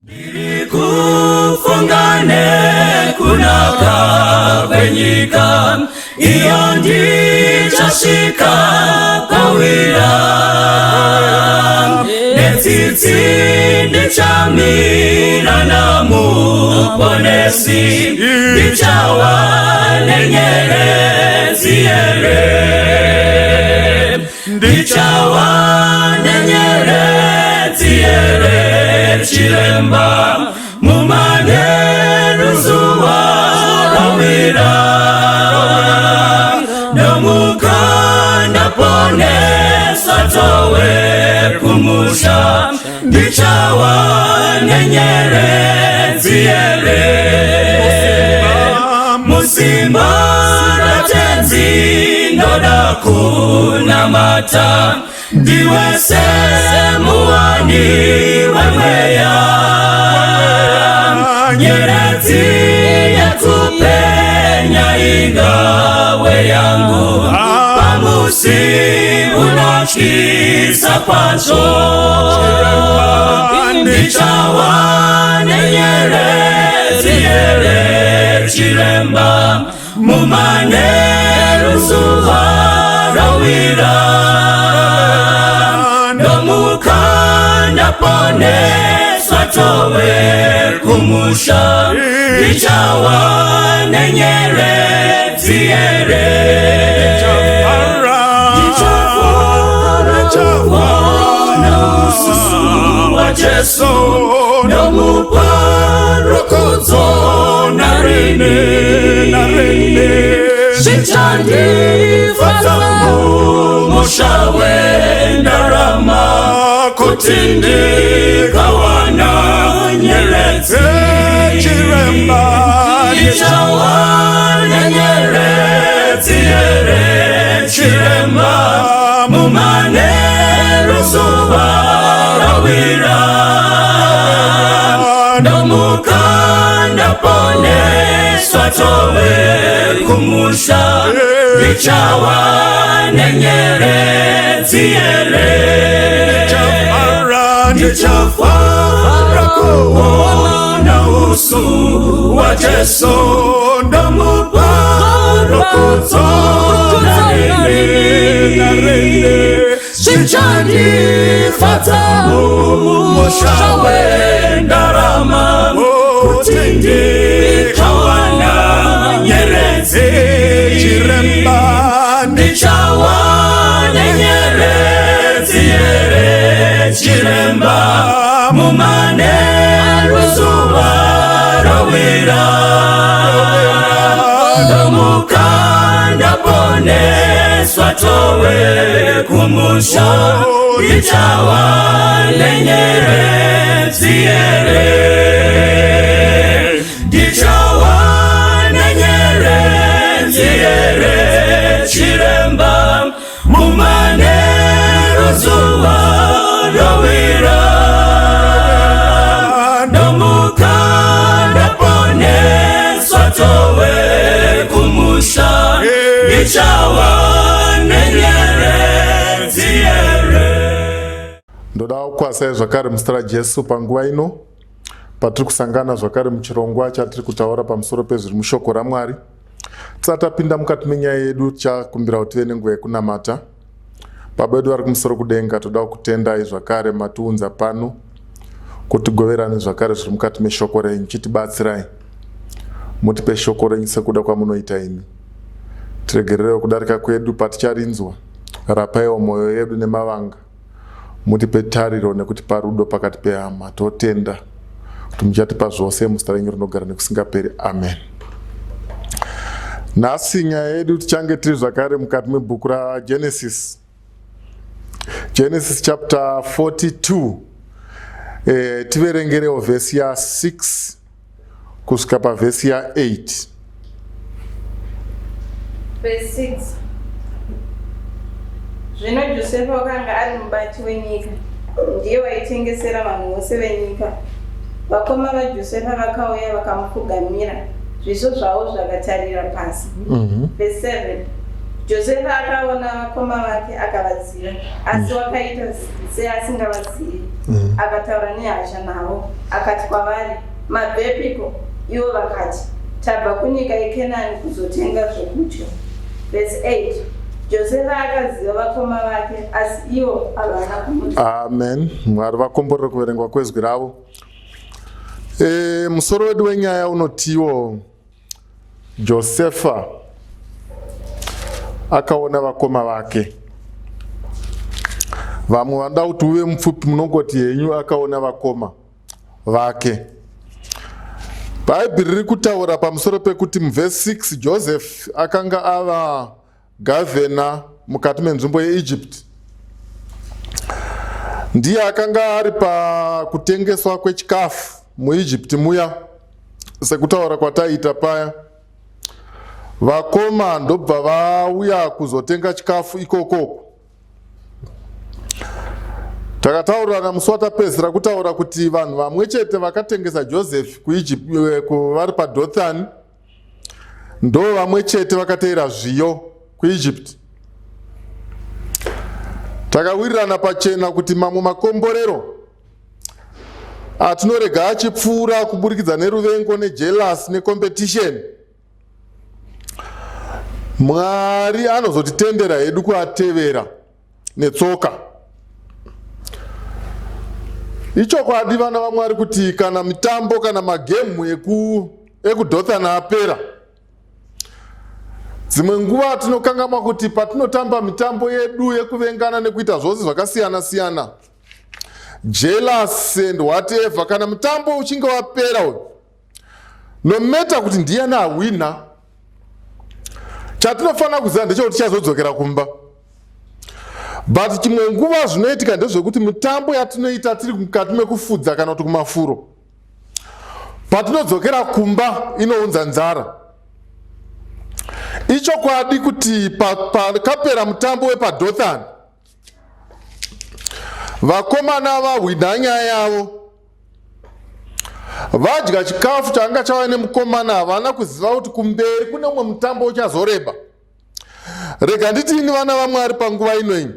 Ndiri kufunga nekunaka kwenyika iyo ndichasvika kwawira netsitsi ndichamira namuponesi ndichawa nenyeredzi here ndichawa nenyeredzi here chiremba mumanheru zuva rawira ndomuka ndaponeswa towe kumusha ndichawa nenyeredzi here musimba ratenzi ndoda kunamata ndiwe semuwani wemweya nyeredzi yekupenya ingawe yangu pamusi unotyisa kwazvo ndichawa nenyeredzi here chiremba mumanheru zuva rawira ndomuka ndaponeswa towe kumusha ndichawa nenyeredzi here ndichafara kuona uso waJesu ndomupa rukudzo narini zvichandifadza mumusha wendarama kuti ndikawana nyeredzi Chiremba ndichawana nyeredzi here chiremba mumanheru zuva rawira ndomuka ndaponeswa towe kumusha ndichawa nenyeredzi here ndichafara kuona uso waJesu ndomupa rukudzo narini zvichandifadza mumusha wendarama kuti ndikawana nyeredzi Chiremba ndichawana nyeredzi here chiremba mumanheru zuva rawira ndomuka ndaponeswa towe kumusha ndichawa nenyeredzi here ndichawa nenyeredzi here chiremba mumanheru zuva rawira ndomuka ndaponeswa towe kumusha ndichawa nenyeredzi here. Ndoda kukwazisai zvakare muzita raJesu panguva ino patiri kusangana zvakare muchirongwa chatiri kutaura pamusoro pezviri mushoko raMwari. Tisati tapinda mukati menyaya yedu, tichakumbira kuti tive nenguva yekunamata. Baba vedu vari kumusoro kudenga, toda kukutendai zvakare matiunza pano kuti tigoverane zvakare zviri mukati meshoko renyu. Chitibatsirai, mutipe shoko renyu sekuda kwamunoita imi. Tiregererewo kudarika kwedu paticharinzwa, rapaiwo mwoyo yedu nemavanga, mutipe tariro nekutipa rudo pakati pehama. Totenda kuti muchatipa zvose muzita renyu rinogara nekusingaperi. Amen. Nhasi nyaya yedu tichange tiri zvakare mukati mebhuku raGenesis, Genesis chapter 42. Tiverengerewo vhesi ya6 kusvika pavhesi ya8. Verse 6. Zvino Josefa wakanga ari mubati wenyika, ndiye waitengesera vanhu vose venyika. Vakoma vaJosefa vakauya vakamupfugamira, zviso zvavo zvakatarira pasi. Verse 7. Josefa akaona vakoma vake akavaziva, asi wakaita seasingavazivi. Akataura nehasha navo, akati kwavari, "Mabvepiko?" Ivo vakati, "Tabva kunyika yeKenani kuzotenga zvokudya." Vhesi 8. Josefa akaziva vakoma vake, asi ivo havana kumuziva. Amen. Mwari vakomborere kuverengwa kwezwi ravo. Musoro wedu wenyaya unotiwo Josefa akaona vakoma vake. Vamwe vanoda kuti uve mupfupi, munongoti henyu akaona vakoma vake. Bhaibheri riri kutaura pamusoro pekuti muvhesi 6 Joseph akanga ava gavhena mukati menzvimbo yeEgypt. Ndiye akanga ari pakutengeswa kwechikafu muEgypt muya, sekutaura kwataiita paya. Vakoma ndobva vauya kuzotenga chikafu ikokoko. Takataurirana musi watapedzisira kutaura kuti vanhu vamwe chete vakatengesa Joseph kuEgypt, vari paDothani, ndo vamwe chete vakateera zviyo kuEgypt. Takawirirana pachena kuti mamwe makomborero atinorega achipfuura kuburikidza neruvengo, nejealous, necompetition, Mwari anozotitendera hedu kuatevera netsoka. Ichokwadi, vana vaMwari, kuti kana mitambo kana magemu ekuDhothana apera, dzimwe nguva tinokangamwa kuti patinotamba mitambo yedu yekuvengana nekuita zvose zvakasiyana siyana, jealous and whatever, kana mutambo uchinge wapera uyu, no matter kuti ndiyani ahwina, chatinofanira kuziva ndechekuti tichazodzokera kumba. But chimwe nguva zvinoitika ndezvekuti mitambo yatinoita tiri mukati mekufudza kana kuti kumafuro, patinodzokera kumba inounza nzara. Ichokwadi kuti pakapera mutambo wepaDothan, vakomana vahwina nyaya yavo, vadya chikafu changa chauya nemukomana, havana kuziva kuti kumberi kune umwe mutambo uchazoreba. Rega nditiini, vana vaMwari, panguva inoyi,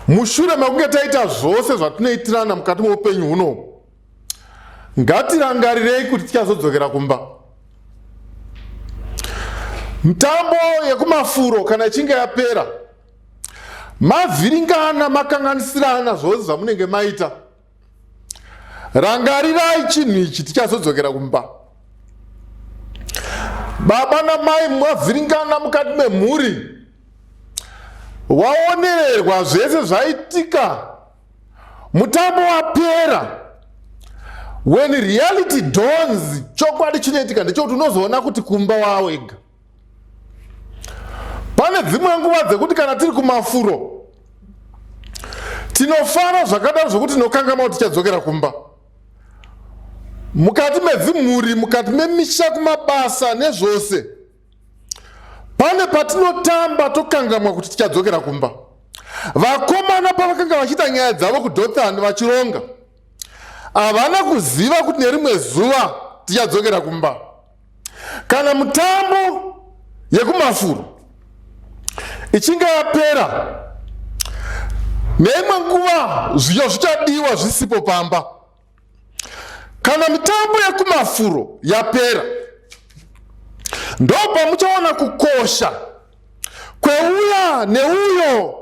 mushure mekunge taita zvose zvatinoitirana mukati meupenyu huno, ngatirangarirei kuti tichazodzokera kumba. Mitambo yekumafuro kana ichinge yapera, mavhiringana, makanganisirana, zvose zvamunenge maita, rangarirai chinhu ichi: tichazodzokera kumba. Baba namai mavhiringana mukati memhuri, waonererwa zvese zvaitika, mutambo wapera, when reality dawns, chokwadi chinoitika ndechekuti unozoona kuti kumba wawega. Pane dzimwe nguva dzekuti kana tiri kumafuro tinofara zvakadaro zvokuti tinokanganwa kuti tichadzokera kumba. Mukati medzimhuri, mukati memisha, kumabasa nezvose, pane patinotamba tokangamwa kuti tichadzokera kumba. Vakomana pavakanga vachiita nyaya dzavo kuDothan vachironga, havana kuziva kuti nerimwe zuva tichadzokera kumba. Kana mutambo yekumafuro ichinge yapera, neimwe nguva zviyo zvichadiwa zvisipo pamba. Kana mitambo yekumafuro yapera, ndo pamuchaona kukosha kweuya neuyo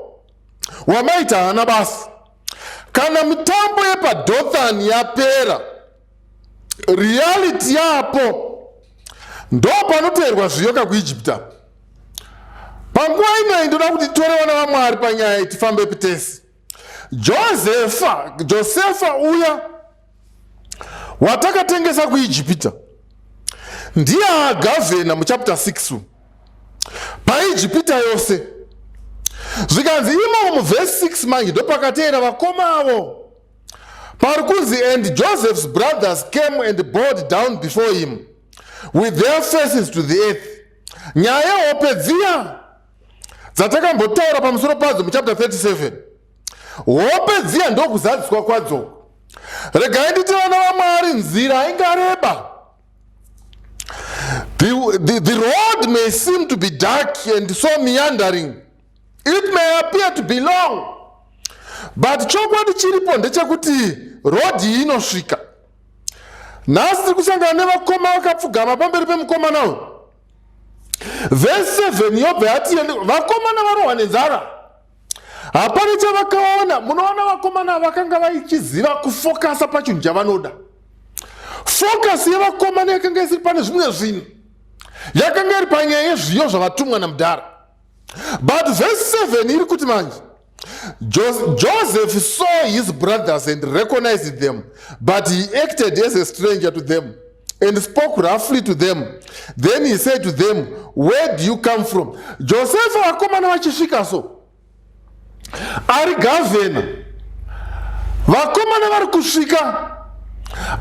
wamaita hana basa. Kana mitambo yepaDothan yapera, reality yapo, ndo panoteerwa zviyo kakuIjipta. Panguva inoyi ndoda kuti titore vana vaMwari panyaya iyi, tifambe pitesi. Josefa uya watakatengesa kuIjipita ndiye agavhena muchapter 6 paIjipita yose. Zvikanzi imomo muvhesi 6 manje ndopakateera vakoma avo, pari kunzi, "And Joseph's brothers came and bowed down before him with their faces to the earth." Nyaya yehope dziya dzatakambotaura pamusoro padzo muchapter 37, hope dziya ndokuzadziswa kwadzo. Regai nditi, vana vaMwari, nzira ingareba. The road may seem to be dark and so meandering. It may appear to be long, but chokwadi chiripo ndechekuti road iyi inosvika. Nhasi tiri kusangana nevakoma vakapfugama pamberi pemukomana uyu. Vhesi 7 yobva yati vakomana varohwa nenzara, hapana chavakaona. Munoona, vakomana vakanga vaichiziva kufokasa pachinhu chavanoda. Focus yevakomana yakanga isiri pane zvimwe zvinhu, yakanga iri panyaya yezviyo zvavatumwa namudhara. But verse 7 iri kuti manje, Joseph saw his brothers and recognized them, but he acted as a stranger to them and spoke roughly to them. Then he said to them, "Where do you come from?" Joseph, vakomana vachisvika, so ari governor, vakomana vari kusvika,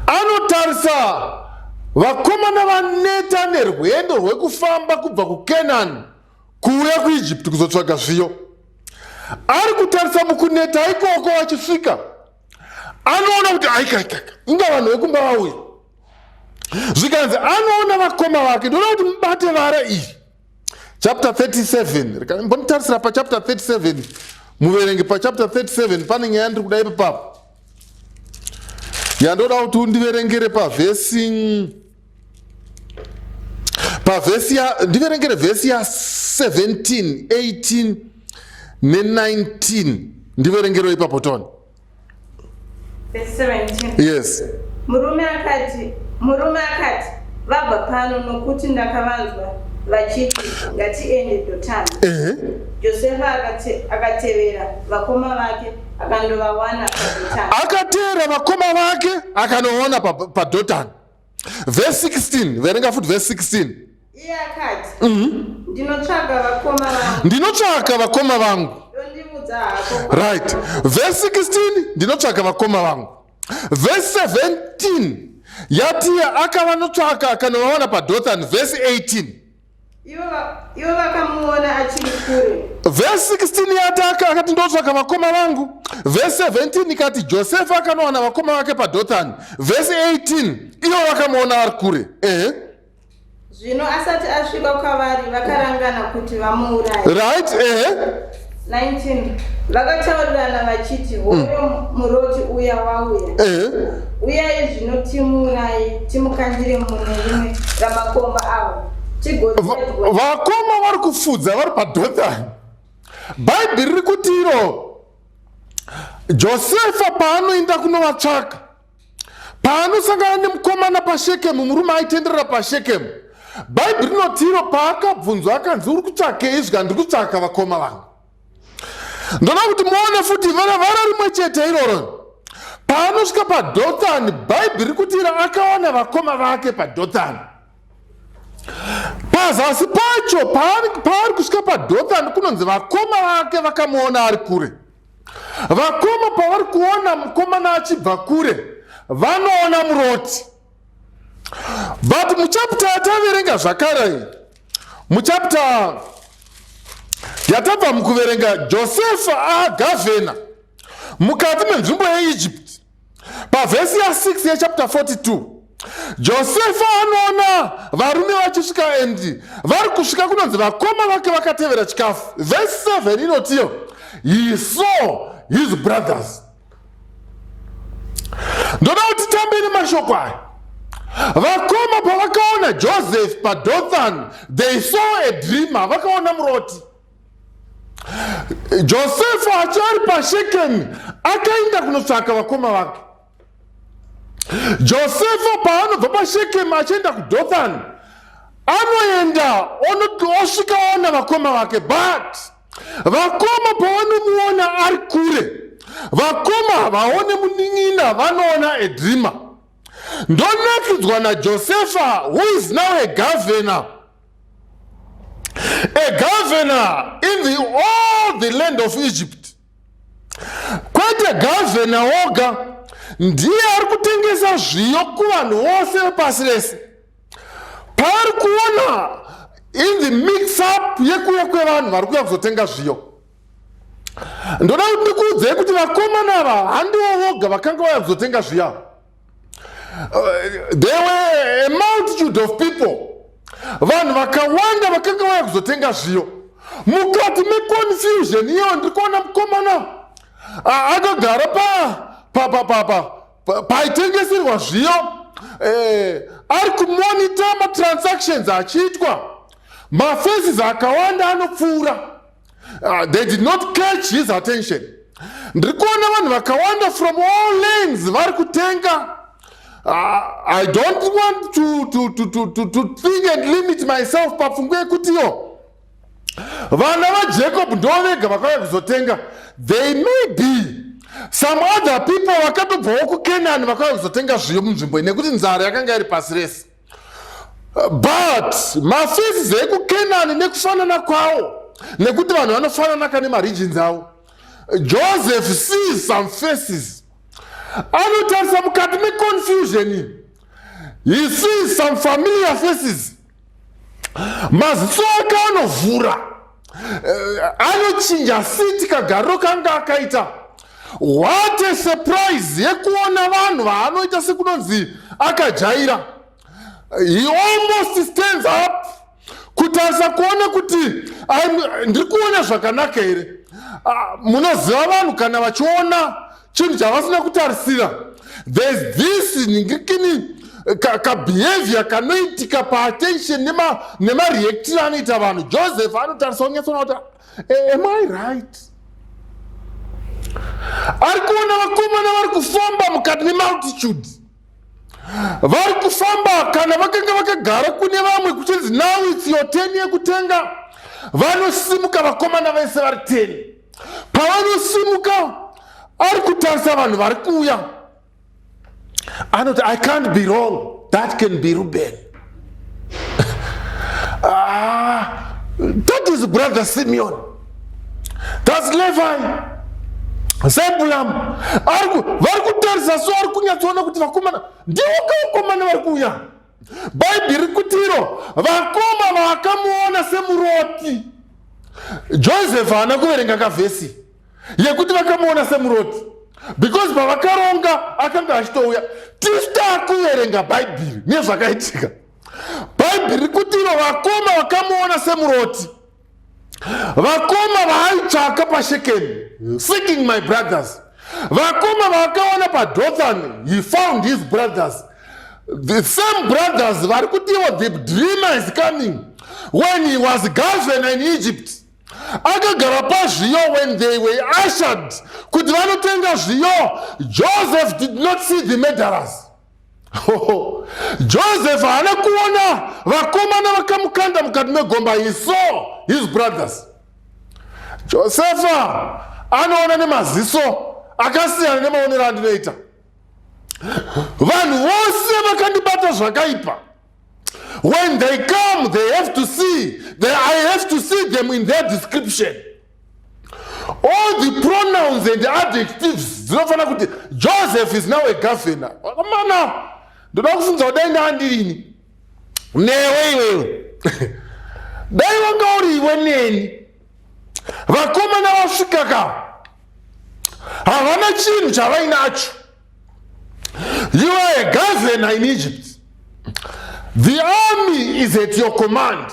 anotarisa vakomana vaneta nerwendo rwekufamba kubva kuKenani kuuya kuIjipti kuzotsvaga zviyo. Ari kutarisa mukuneta ikoko, vachisvika, anoona kuti aikaikaka, inga vanhu vekumba vauya. Zvikanzi anoona vakoma vake. Ndoda kuti mubate vara iri, chapter 37. Mbonitarisira pachapter 37, muverenge pachapter 37. Pane nyaya ndiri kuda ipapapo yandoda kuti undiverengere pavhesi ya, ndiverengere vhesi ya17, 18 ne19. Ndiverengero ipapo toni. Verse 17. Yes. Murume akati, "Vabva pano, nokuti ndakavanzwa vachiti, 'Ngatiende Dhotani.'" Josefa akatevera vakoma vake, akandovawana paDhotani. Akateera vakoma vake, akanoona paDhotani. Vhesi 16, verenga futi vhesi 16. Iye akati, "Ndinotsvaga vakoma vangu." "Ndinotsvaka vakoma vangu." "Dondiudza hako." Right, vhesi 16, "Ndinotsvaka vakoma vangu." Vhesi 17 yatiya akavanotsvaka, akanovawana paDhothan. Vhesi 18. Ivo vakamuona achiri kure. Vhesi 16 yati akati, "Ndotsvaka vakoma vangu." Vhesi 17 ikati Josefa akanowana vakoma vake paDhothan. Vhesi 18, ivo vakamuona ari kure. Ehe. Zvino asati asvika kwavari, vakarangana kuti vamuuraye. Right, ehe. 19 Vakataurirana vachiti, "Hoyo muroti uya wauya. Uyai zvino, timuuraye, timukandire mune rimwe ramakomba avo, tigodzedwa." Vakoma vari kufudza vari paDhothan. Bhaibheri riri kuti iro Josefa paanoenda kunovatsvaka, paanosangana nemukomana paShekemu, murume aitenderera paShekemu, Bhaibheri rinoti iro paakabvunzwa akanzi, "Uri kutsvakei?" Zvika, "Ndiri kutsvaka vakoma vangu." Ndoda kuti muone futi vara vara rimwe chete iroro. Paanosvika paDhothani, Bhaibheri riri kuti iro akawana vakoma vake paDhothani. Pazasi pacho, paari kusvika paDhothani, kunonzi vakoma vake vakamuona ari kure. Vakoma pavari kuona mukomana achibva kure, vanoona muroti. But muchapter yataverenga zvakare iyi, muchapter yatabva mukuverenga, Josefa agovernor mukati menzvimbo yeEgypt. Pavhesi ya6 yechapter 42, Josefa anoona varume vachisvika, and vari kusvika kunonzi vakoma vake vakatevera chikafu. Vhesi 7 inotiyo he saw his brothers. Ndoda kuti tambe nemashoko aya. Vakoma pavakaona Joseph paDothan, they saw a dreamer, vakaona muroti. Josefa achari paShekemi akaenda kunotsvaka vakoma vake. Josefa paanobva paShekemi achienda kuDothan, anoenda osvika ona vakoma vake. But vakoma pavanomuona ari kure, vakoma havaone munin'ina, vanoona a dreamer. Ndonakidzwa naJosefa, who is now a governor, a governor in all the land of Egypt. Kwete governor woga, ndiye ari kutengesa zviyo kuvanhu vose vepasi rese. Paari kuona in the mix up yekuuya kwevanhu vari kuuya kuzotenga zviyo, ndoda kuti ndikuudzei kuti vakomana ava handiwo voga vakanga vauya kuzotenga zviyo. There were a multitude of people. Vanhu vakawanda vakanga vauya kuzotenga zviyo. Mukati meconfusion iyo, ndiri kuona mukomana akagara pa paitengeserwa zviyo, ari kumonita matransactions achiitwa. Mafaces akawanda anopfuura. They did not catch his attention. Ndiri kuona vanhu vakawanda from all lanes vari kutenga. I don't want to think and limit myself papfungwa yekutiyo vana vaJacob ndo vega vakauya kuzotenga. They may be some other people vakatobvawo kuCanaan vakauya kuzotenga zviyo munzvimbo iyi, nekuti nzara yakanga iri pasi rese. But mafaces ekuCanaan nekufanana kwawo, nekuti vanhu vanofanana kane maregions avo, Joseph sees some faces. Anotarisa mukati meconfusion, he sees some familiar faces. Maziso ake anovhura, anochinja seat, kagariro kanga akaita. What a surprise yekuona vanhu vaanoita sekunonzi akajaira. He almost stands up kutarisa kuona kuti ndiri kuona zvakanaka here. Ah, munoziva vanhu kana vachiona chinhu chavasina kutarisira, there's this ningikini kabehavior kanoitika paattention nemareactiro anoita vanhu. Joseph anotarisa, onyatsona kuti, "Am I right?" Ari kuona vakomana vari kufamba mukati memultitude, vari kufamba. Kana vakanga vakagara kune vamwe, kuchinzi, "Now it's your turn yekutenga," vanosimuka vakomana vese vari 10. Pavanosimuka, ari kutarisa vanhu vari kuuya, anoti, "I can't be wrong. That can be Ruben. Ah, that is brother Simeon. That's Levi, Zebulam." Vari kutarisa so, ari kunyatsoona kuti vakomana ndivo kavakomana vari kuuya. Bhaibheri kutiro vakoma vakamuona semuroti. Joseph haana kuverenga kavhesi yekuti vakamuona semuroti, because pavakaronga akanga achitouya. Tisu taakuverenga Bhaibheri nezvakaitika. Bhaibheri kutiro vakoma vakamuona semuroti, vakoma vaaitsvaka paShekemi, seeking my brothers, vakoma vaakaona paDothan. He found his brothers, the same brothers vari kutiwo the dreamer is coming. When he was governor in Egypt, akagara pazviyo, when they were ushered kuti vanotenga zviyo, Joseph did not see the murderers. Joseph haana kuona vakomana vakamukanda mukati megomba. He saw his brothers. Josefa anoona nemaziso akasiyana nemaonero andinoita. Vanhu vose vakandibata zvakaipa, when they come, they have to see they, I have to see them in their description. All the pronouns and adjectives dzinofanira kuti Joseph is now a governor. Mana, ndoda kufunza kudai ndaandirini newe iwewe, dai wanga uri iwe neni, vakomana vasvika ka, havana chinhu chavainacho. You are a governor in Egypt. The army is at your command.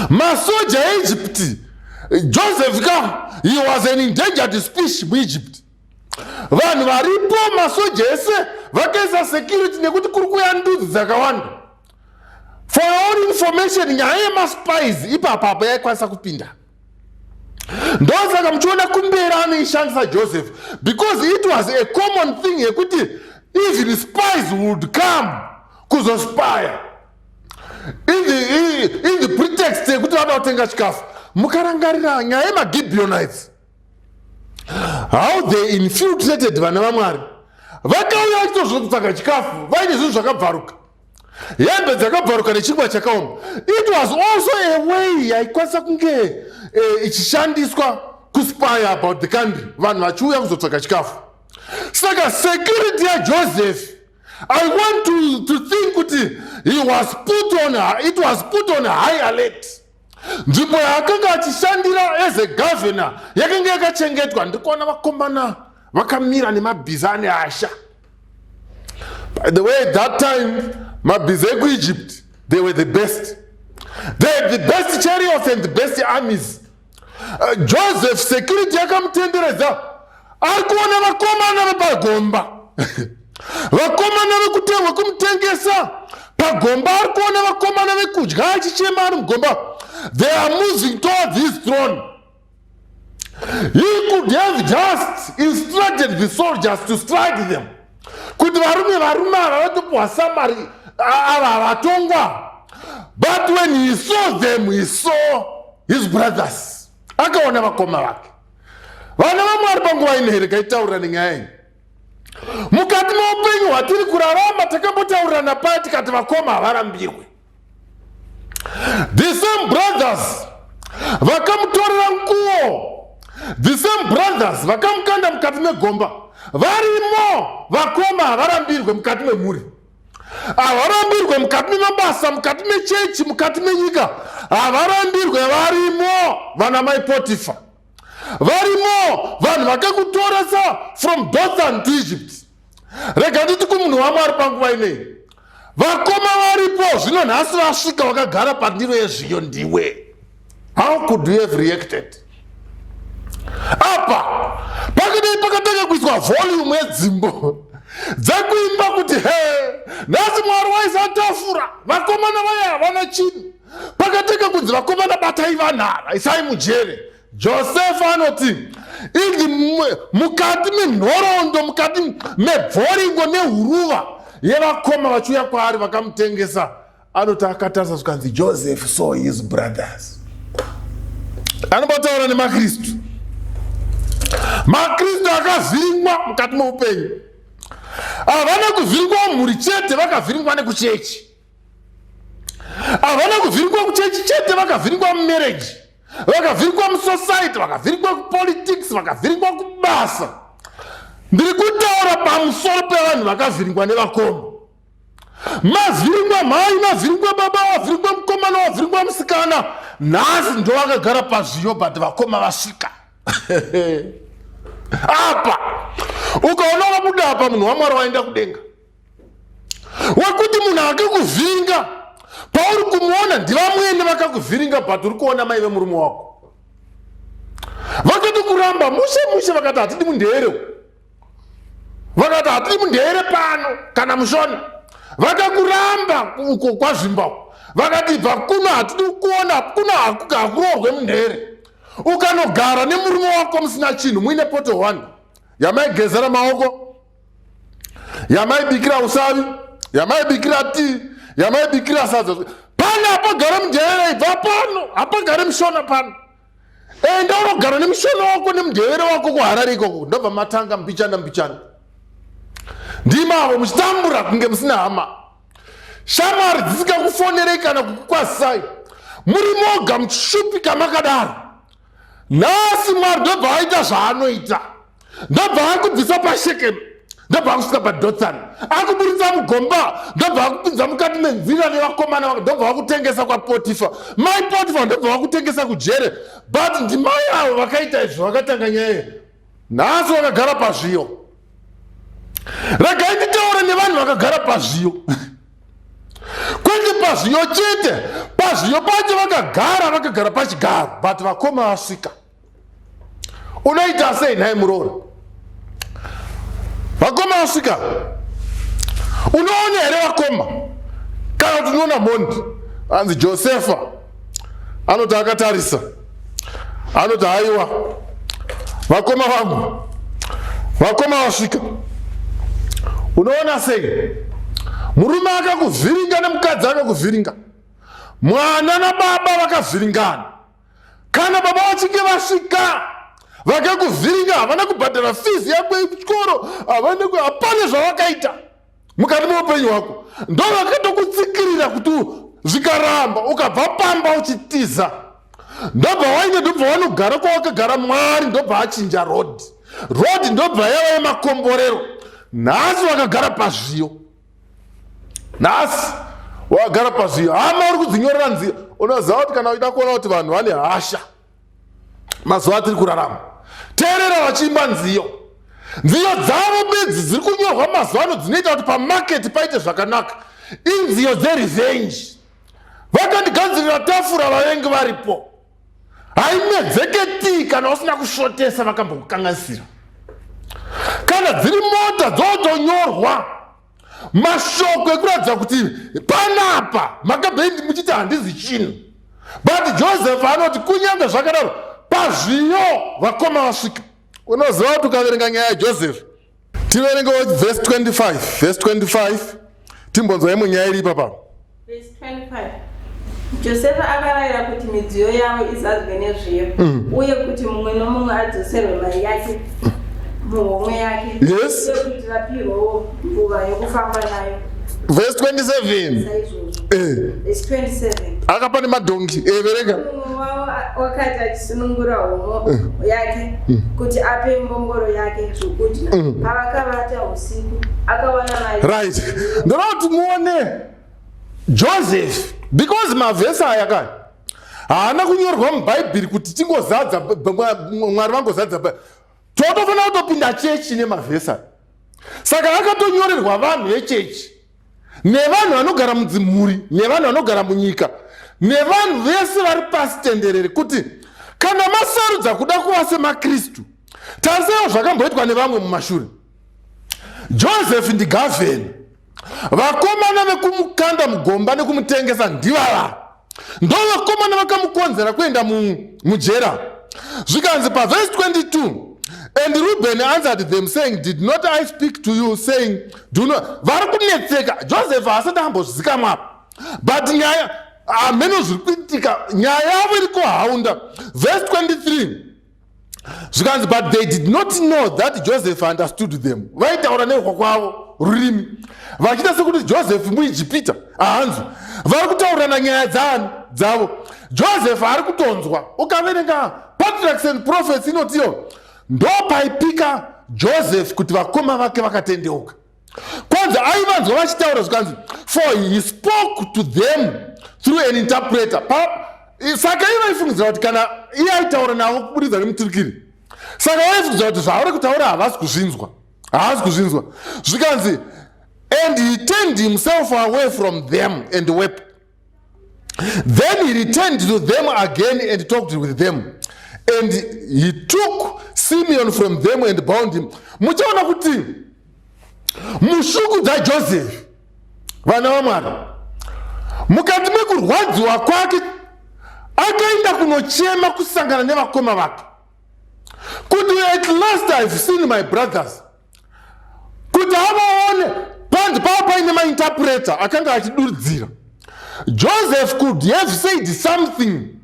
Masoja eEgypt, Joseph ka, he was an endangered species muEgypt. Vanhu varipo, masoja ese vakaisa security nekuti kuri kuya ndudzi dzakawanda. For your own information, nyaya yemaspies ipapapa yaikwanisa kupinda. Ndosaka muchiona kumberi anoishandisa Joseph, because it was a common thing yekuti even spies would come kuzospya in the pretext yekuti vada kutenga chikafu. Mukarangarira nyaya yemaGibeonites, how they infiltrated vana vaMwari, vakauya vachitozvokutsvaga chikafu vaine zvinhu zvakabvaruka, hembe dzakabvaruka nechingwa chakaoma. It was also a way yaikwanisa kunge ichishandiswa kuspy about the country, vanhu vachiuya kuzotsvaga chikafu. Saka security yaJoseph, I want to think kuti he was put on, it was put on high alert. Nzvimbo yaakanga achishandira as a governor yakanga yakachengetwa. Ndiri kuona vakomana vakamira nemabhiza ane hasha. By the way, that time mabhiza ekuEgypt They were the best. They had the best chariots and the best armies. Joseph security yakamutenderedza ari kuona vakomana vepagomba, vakomana vekutengwa kumutengesa pagomba, ari kuona vakomana vekudya achichema ari mugomba. They are moving towards his throne. He could have just instructed the soldiers to strike them, kuti varume, varume ava vatopiwa samari, ava havatongwa. But when he saw them, he saw his brothers. Akaona vakoma vake. Vana vaMwari, panguva ino here kaitaurira nenyaya iyi mukati meupenyu hwatiri kurarama. Takambotaurirana paya tikati vakoma havarambirwe. The same brothers vakamutorera nguo, the same brothers vakamukanda mukati megomba, varimo. Vakoma havarambirwe mukati memhuri, havarambirwe mukati memabasa, mukati mechechi, mukati menyika havarambirwe. Varimo vana mai Potifa, varimo vanhu vakakutoresa from Dothan to Egypt. Rega nditi kumunhu waMwari panguva inei, vakoma varipo zvino nhasi vasvika, vakagara pandiro yezviyo ndiwe. How could you have reacted? Apa pakadai pakatanga kuiswa volume yedzimbo dzekuimba kuti he, nhasi Mwari waisa tafura, vakomana vaya havana chinhu. Pakatanga kunzi, "Vakomana, batai vanhara, isai mujere," Josefa anoti inzi mukati menhoroondo, mukati mebvoringo nehuruva yevakoma vachiuya kwaari vakamutengesa, anoti akatarisa, zvikanzi, "Joseph saw his brothers." Anombotaura nemaKristu, maKristu akavhiringwa mukati meupenyu. Havana kuvhiringwa mumhuri chete, vakavhiringwa nekuchechi. Havana kuvhiringwa kuchechi chete, vakavhiringwa mumarriage, vakavhiringwa musociety, vakavhiringwa kupolitics, vakavhiringwa kubasa. Ndiri kutaura pamusoro pevanhu vakavhiringwa nevakoma. Mavhiringwa mhai, mavhiringwa baba, wavhiringwa mukomana, wavhiringwa musikana, nhasi ndo vakagara pazviyo, but vakoma vasvika apa. Ukaona vabuda apa, munhu waMwari waenda kudenga, wekuti munhu akakuvhiringa pauri kumuona ndivamwene vakakuvhiringa, but uri kuona mai vemurume wako vakati kuramba mushe mushe, vakati hatidi mundere, vakati hatidi mundere pano kana mushona. Vakakuramba uko kwazvimba, vakati bva kuno, hatidi kuona kuno, hakuroorwe mundere. Ukanogara nemurume wako musina chinhu, muine poto 1 yamaigezera maoko, yamaibikira usavi, yamaibikira tii, yamaibikira sadza. Pano hapagare mundevere, ibva pano, hapagare mushona pano, enda unogara nemushona wako nemundevere wako kuHarare ikoko. Ndobva matanga mbichana mbichana, ndimavo muchitambura kunge musina hama, shamwari dzisingakufonerei kana kukukwazisai, muri moga muchishupika makadaro. Nhasi Mwari ndobva aita zvaanoita, ndobva akubvisa paShekemu, ndobva akusvika paDothan, akuburitsa mugomba, ndobva akupinza mukati menzira nevakomana vako, ndobva vakutengesa kwaPotifa, mai Potifa, ndobva vakutengesa kujere. But ndimai avo vakaita izvo, vakatanga nyaya. Nhasi vakagara pazviyo. Regai nditaure nevanhu vakagara pazviyo, kwete pazviyo chete, pazviyo pacho vakagara, vakagara pachigaro, but vakoma vasvika. Unoita sei nhai muroora? Vakoma vasvika, unoona here vakoma kana kuti unoona mhondi? Anzi Josefa anoti akatarisa, anoti, "Haiwa, vakoma vangu, vakoma vasvika." Unoona sei murume akakuvhiringa nemukadzi akakuvhiringa, mwana nababa vakavhiringana? Kana baba vachinge vasvika vakakuvhiringa, havana kubhadhara fees yako yekuchikoro, havana, hapana zvavakaita mukati meupenyu hwako, ndo vakatokutsikirira kuti zvikaramba ukabva pamba uchitiza, ndobva waine, ndobva wanogara kwawakagara. Mwari ndobva achinja road, road ndobva yava yemakomborero. Nhasi wakagara pazviyo, nhasi wakagara pazviyo. Hama, uri kudzinyorera nzira. Unoziva kuti kana uchida kuona kuti vanhu vane hasha mazuva atiri kurarama, teerera vachiimba nziyo. Nziyo dzavo bedzi dziri kunyorwa mazuva ano dzinoita kuti pamarket paite zvakanaka inziyo dzerevenge. Vakandigadzirira tafura vavengi varipo. Haimedzeke tii kana usina kushotesa vakambokukanganisira. Kana dziri mota dzotonyorwa mashoko ekuratidza kuti panapa makabve muchiti handizi chinhu. But Joseph anoti kunyange zvakadaro pazviyo vakoma vasvika. Unoziva kuti ukaverenga nyaya yaJoseph, tiverengewo verse 25, verse 25 timbonzwa imwe nyaya iri ipapa. Verse 25. Josefa akarayira kuti midziyo yavo izadzwe nezviyo uye kuti mumwe nomumwe adzoserwe mari yake muhomwe yake. Yes. Uye kuti vapirwewo mbuva yokufamba nayo. Verse 27. Saizvozvo. Eh. Verse 27. Akapa nemadhongi. Eh, verenga. Mumwe wavo wakati achisunungura homwe yake kuti ape mbongoro yake zvokudya, pavakavata usiku akawana mari. Right. Ndoda kuti muone Joseph, because mavhesi aya kaya haana kunyorwa muBhaibheri kuti tingozadza Mwari vangozadza. Totofanira kutopinda chechi nemavhesi aya. Saka akatonyorerwa vanhu vechechi nevanhu vanogara mudzimhuri nevanhu vanogara munyika nevanhu vese vari pasi tenderere, kuti kana masarudza kuda kuva semaKristu, tarisaiwo zvakamboitwa nevamwe mumashure. Joseph ndigavhena, vakomana vekumukanda mugomba nekumutengesa ndivava, ndo vakomana vakamukonzera kuenda mujera. Zvikanzi pavhesi 22, and Reuben answered them saying, did not I speak to you saying, do not. Vari kunetseka, Joseph haasati ambozvizikamwa apa, but nyaya hameno zviri kuitika, nyaya yavo iri kuhaunda. Verse 23 zvikanzi, but they did not know that Joseph understood them. Vaitaura nerwa kwavo rurimi vachiita sekuti Joseph muIjipita haanzwi. Vari kutaurirana nyaya dzaani dzavo, Joseph ari kutonzwa. Ukaverenga Patriarchs and Prophets inotiyo ndo paipika Joseph kuti vakoma vake vakatendeuka. Kwanzi aivanzwa vachitaura, zvikanzi for he spoke to them through an interpreter. Saka iye vaifungidzira kuti kana iye aitaura navo kuburidza nemuturikiri, saka vaifungidzira kuti zvavari kutaura havasi kuzvinzwa, haasi kuzvinzwa. Zvikanzi, and he turned himself away from them and wept. Then he returned to them again and talked with them, and he took Simeon from them and bound him. Muchaona kuti mushuku dzaJoseph, vana vaMwari, mukati mekurwadziwa kwake akaenda kunochema kusangana nevakoma vake kuti at last I've seen my brothers, kuti avaone. Panzi pava paine mainterpreter akanga achidurudzira. Joseph could have said something,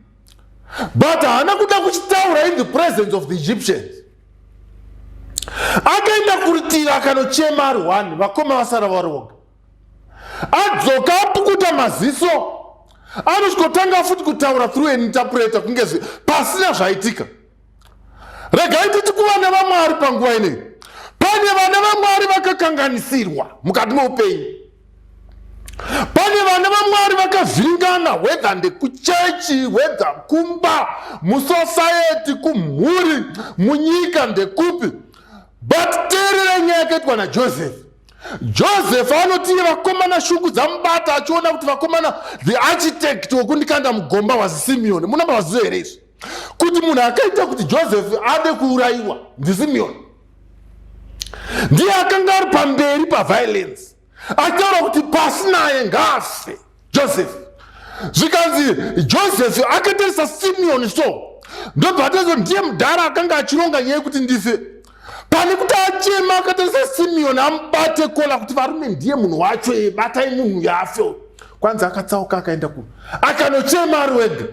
but haana kuda kuchitaura in the presence of the Egyptians. Akaenda kurutivi akanochema ari one, vakoma vasara vari voga. Adzoka apukuta maziso, anosvikotanga futi kutaura through an interpreter kunge pasina zvaitika. Regai titi kuvana vaMwari panguva ineyi, pane vana vaMwari vakakanganisirwa mukati meupenyu, pane vana vaMwari vakavhiringana, whether ndekuchechi, whether kumba, musociety, kumhuri, munyika, ndekupi. But teerera nyaya yakaitwa naJoseph. Joseph anoti vakomana shungu dzamubata achiona kuti vakomana, the architect wekundikanda mugomba was Simeon. Munamba vaziva here izvi kuti munhu akaita kuti Joseph ade kuurayiwa ndiSimeon? Ndiye akanga ari pamberi paviolence achitaura kuti pasi naye, ngaafe Joseph. Zvikanzi Joseph akatarisa Simeon, so ndobva atazo ndiye mudhara akanga achironga nyaya yekuti ndife. Pane kuti achema, akatarisa Simeon amubate collar kuti varume, ndiye munhu wacho, ye batai munhu yafe. Kwanzi akatsauka akaenda ku akanochema ari wega,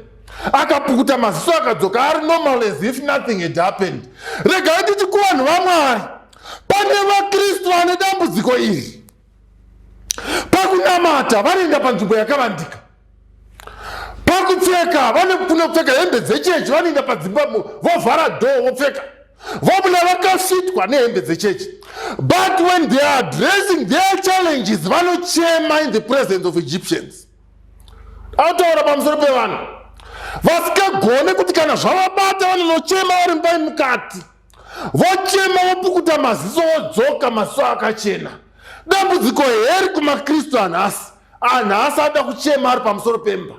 akapukuta maziso, akadzoka ari normal as if nothing had happened. Regai titi kuvanhu vaMwari, pane vaKristu vane dambudziko iri. Pakunamata vanoenda panzvimbo yakavandika, pakupfeka vane kunopfeka hembe dzechechi, vanoenda padzimba vovhara door, vopfeka, vobuda vakafitwa nehembe dzechechi. But when they are addressing their challenges, vanochema in the presence of Egyptians. Ataura pamusoro pevanhu vasikagone kuti kana zvavabata vanonochema vari mumba mukati, vochema, vopukuta maziso, vodzoka maziso akachena. Dambudziko heri kumaKristu anhasi, anhasi ada kuchema ari pamusoro pemba.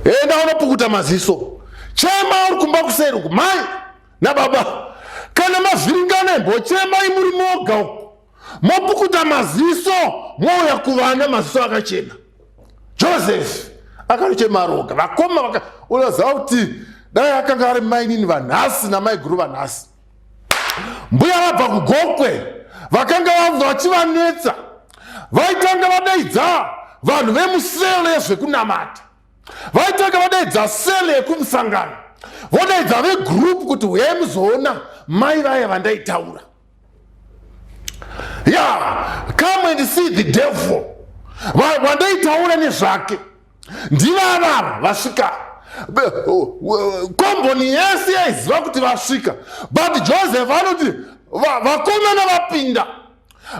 Enda unopukuta maziso, chema uri kumba kuseri uku, mai nababa. Kana mavhiringana, imbochemai muri moga uku, mopukuta maziso, mouya kuvana maziso akachena. Joseph akanochema roga. Vakoma vaka, unoziva kuti dai akanga ari mainini vanhasi namaiguru vanhasi, mbuya vabva kuGokwe vakanga vachivanetsa, vaitanga vadaidza vanhu vemusele yezvekunamata, vaitanga vadaidza sele yekumusangano, vodaidza vegroup kuti huyai muzoona mai vaya vandaitaura. Ya, come and see the devil vandaitaura nezvake, ndivavava vasvika. Komboni yese yaiziva kuti vasvika, but Joseph anoti vakomana vapinda.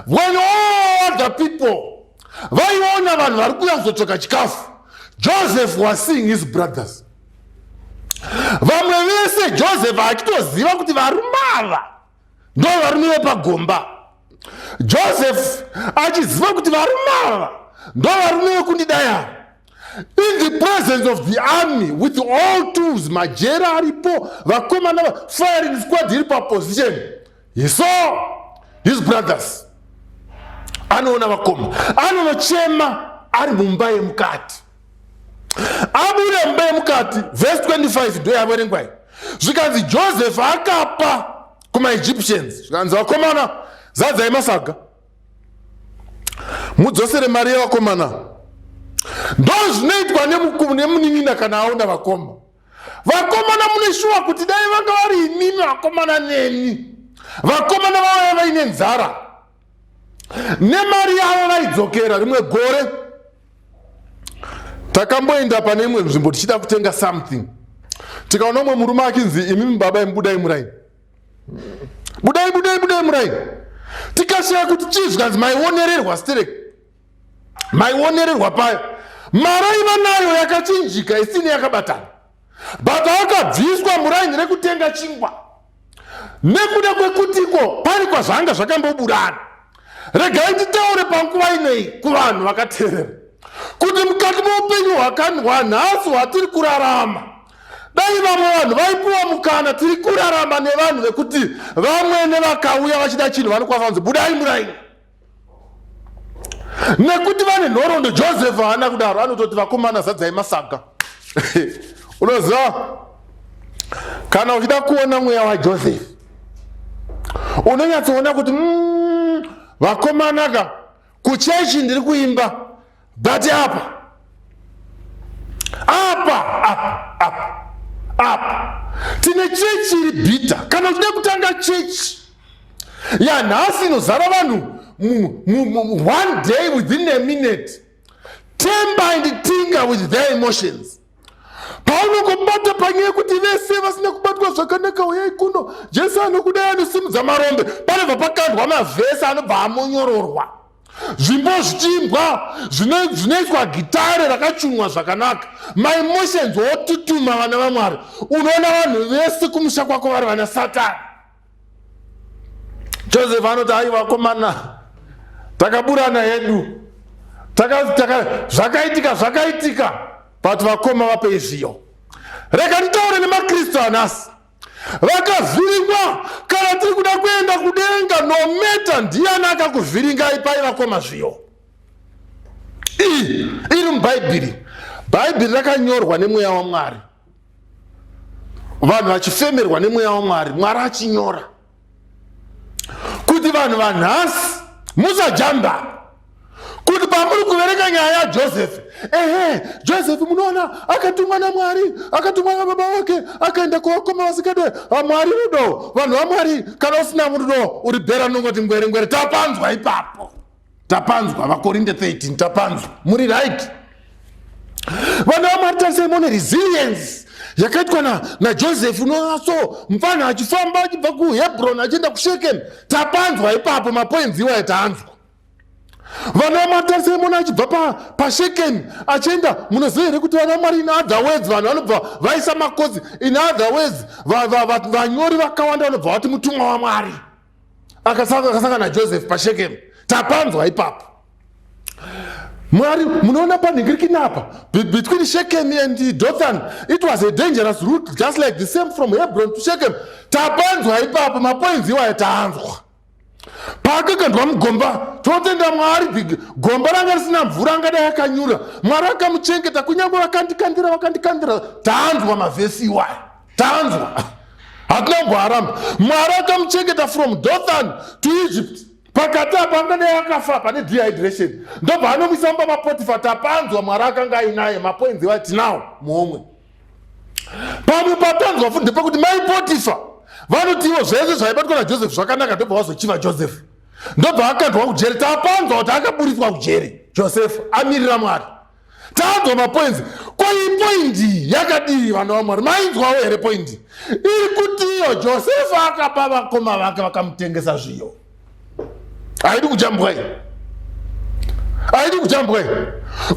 When all other people vaiona vanhu vari kuuya kuzotsvaka chikafu, Joseph was seeing his brothers. Vamwe vese, Joseph achitoziva kuti varume ava ndo varume vepagomba. Joseph achiziva kuti varume ava ndo varume vekundidai ava, in the presence of the army with all tools, majera aripo, vakomana, firing squad iri paposition, he saw his brothers. Anoona vakoma, anonochema ari mumba yemukati. Abuda mumba yemukati, vhesi 25 ndo yaverengwai, zvikanzi Joseph akapa kumaEgyptians, zvikanzi, "Vakomana, zadzai masaga, mudzosere mari yevakomana." Ndo zvinoitwa nemunin'ina kana aona vakoma. Vakomana, mune shuwa kuti dai vanga vari imimi vakomana neni, vakomana vauya vaine nzara, nemari yavo vaidzokera? Rimwe gore takamboenda pane imwe nzvimbo tichida kutenga something, tikaona umwe murume achinzi, "Imimi baba, imubudai muraini, budai, budai, budai muraini." Tikashaya kuti chii. Zvikanzi, "Maionererwa sterek, maionererwa paya." Mari aiva nayo yakachinjika, isini yakabatana, but akabviswa muraini rekutenga chingwa nekuda kwekutiko pari kwazvanga zvakamboburana. Regai nditaure panguva inei kuvanhu vakateerera kuti mukati meupenyu hwanhasi hwatiri kurarama, dai vamwe vanhu vaipiwa mukana. Tiri kurarama nevanhu vekuti vamwene vakauya vachida chinhu, vanokwanisa kunzi, "Budai muraini," nekuti vane nhoroondo. Joseph haana kudaro, anototi, "Vakomana, zadzai masaga." Unoziva, kana uchida kuona mweya waJoseph, unonyatsoona kuti vakomana ka, kuchechi ndiri kuimba, but apa, apa, apa, apa, apa tine chechi iri bitter. Kana uchida kutanga chechi yanhasi inozara vanhu one day, within a minute, tamper and tinker with their emotions. Paunongobata panyaya yekuti vese vasina kubatwa zvakanaka, uyai kuno, Jesu anokudai, anosimudza marombe, panobva pakandwa mavhesi anobva amonyororwa, zvimbo zvichiimbwa, zvinoiswa gitare rakachunwa zvakanaka, maemotions otutuma. Vana vaMwari, unoona vanhu vese kumusha kwako vari vana Satani. Joseph anoti, "Ai vakomana, takaburana hedu, zvakaitika zvakaitika, but vakoma, vapei zviyo." Rega nditaure nemaKristu anhasi vakavhiringwa. Kana tiri kuda kuenda kudenga, no matter ndiani akakuvhiringai, pai vakoma zviyo. Iyi iri muBhaibheri. Bhaibheri rakanyorwa nemweya waMwari, vanhu vachifemerwa nemweya waMwari, Mwari achinyora kuti vanhu vanhasi musajamba kuti pamuri kuverenga nyaya yaJoseph, ehe, Joseph munoona akatumwa naMwari, akatumwa nababa vake, akaenda kuvakoma vasikade. Mwari rudo. Vanhu vaMwari, kana usina rudo, uri bhera rinongoti ngwere ngwere. Tapanzwa ipapo, tapanzwa. VaKorinde 13, tapanzwa. Muri right, vanhu vaMwari. Tarisai muone resilience yakaitwa naJoseph. Unoona so mufana achifamba achibva kuHebron achienda kuShekem. Tapanzwa ipapo, mapoints iwayo taanzwa. Vana vaMwari, tarisai muone achibva paShekem achienda. Munoziva here kuti, vana vaMwari, in other words, vanhu vanobva vaisa makosi, in other words, vanyori vakawanda vanobva vati mutumwa waMwari akasangana naJoseph paShekem. Tapanzwa ipapo. Mwari, munoona panhingirikinapa between Shechem and Dothan, it was a dangerous route, just like the same from Hebron to Shechem. Tapanzwa ipapo, mapoints iwayo taanzwa. Paakakandwa mugomba, tinotenda Mwari, gomba ranga risina mvura, angadai akanyura. Mwari akamuchengeta, kunyange vakandikandira, vakandikandira, taanzwa mavhesi iwayo, taanzwa. Hatina kumboaramba. Mwari akamuchengeta from Dothan to Egypt. Pakati apa angadai akafa pane dehydration, ndobva anomuisa mumba maPotifa. Tapanzwa, Mwari akanga ainaye, mapoinzi iwayo tinawo muhomwe. Pamwe patanzwa futi ndepekuti mai Potifa vanoti ivo zvese zvaibatwa naJoseph zvakanaka, ndobva vazochiva Joseph, ndobva akandwa kujeri. Tapanzwa kuti akaburitswa kujeri Joseph amirira Mwari. Tanzwa mapoinzi. Ko iyi poindi yakadii, vana vaMwari? Mainzwawo here poindi iri kuti iyo Josefa akapa vakoma vake vakamutengesa zviyo? Haidi kujambwa iyi, haidi kujambwa iyi.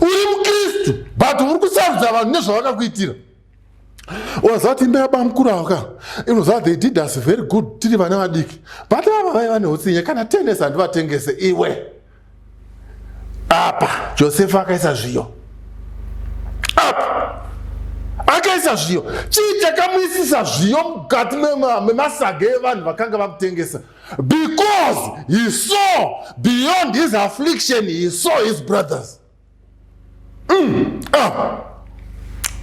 Uri muKristu, but uri kusarudza vanhu nezvavakakuitira. Waziva kuti imba yabamukuru avo ka, inoziva, they did us very good tiri vana vadiki, but ava vaiva neutsinye, kana tenesi handivatengese iwe. Apa Josefa akaisa zviyo, apa akaisa zviyo. Chii chakamuisisa zviyo mukati memasaga evanhu vakanga vakutengesa? Because he saw beyond his affliction, he saw his brothers. Ah.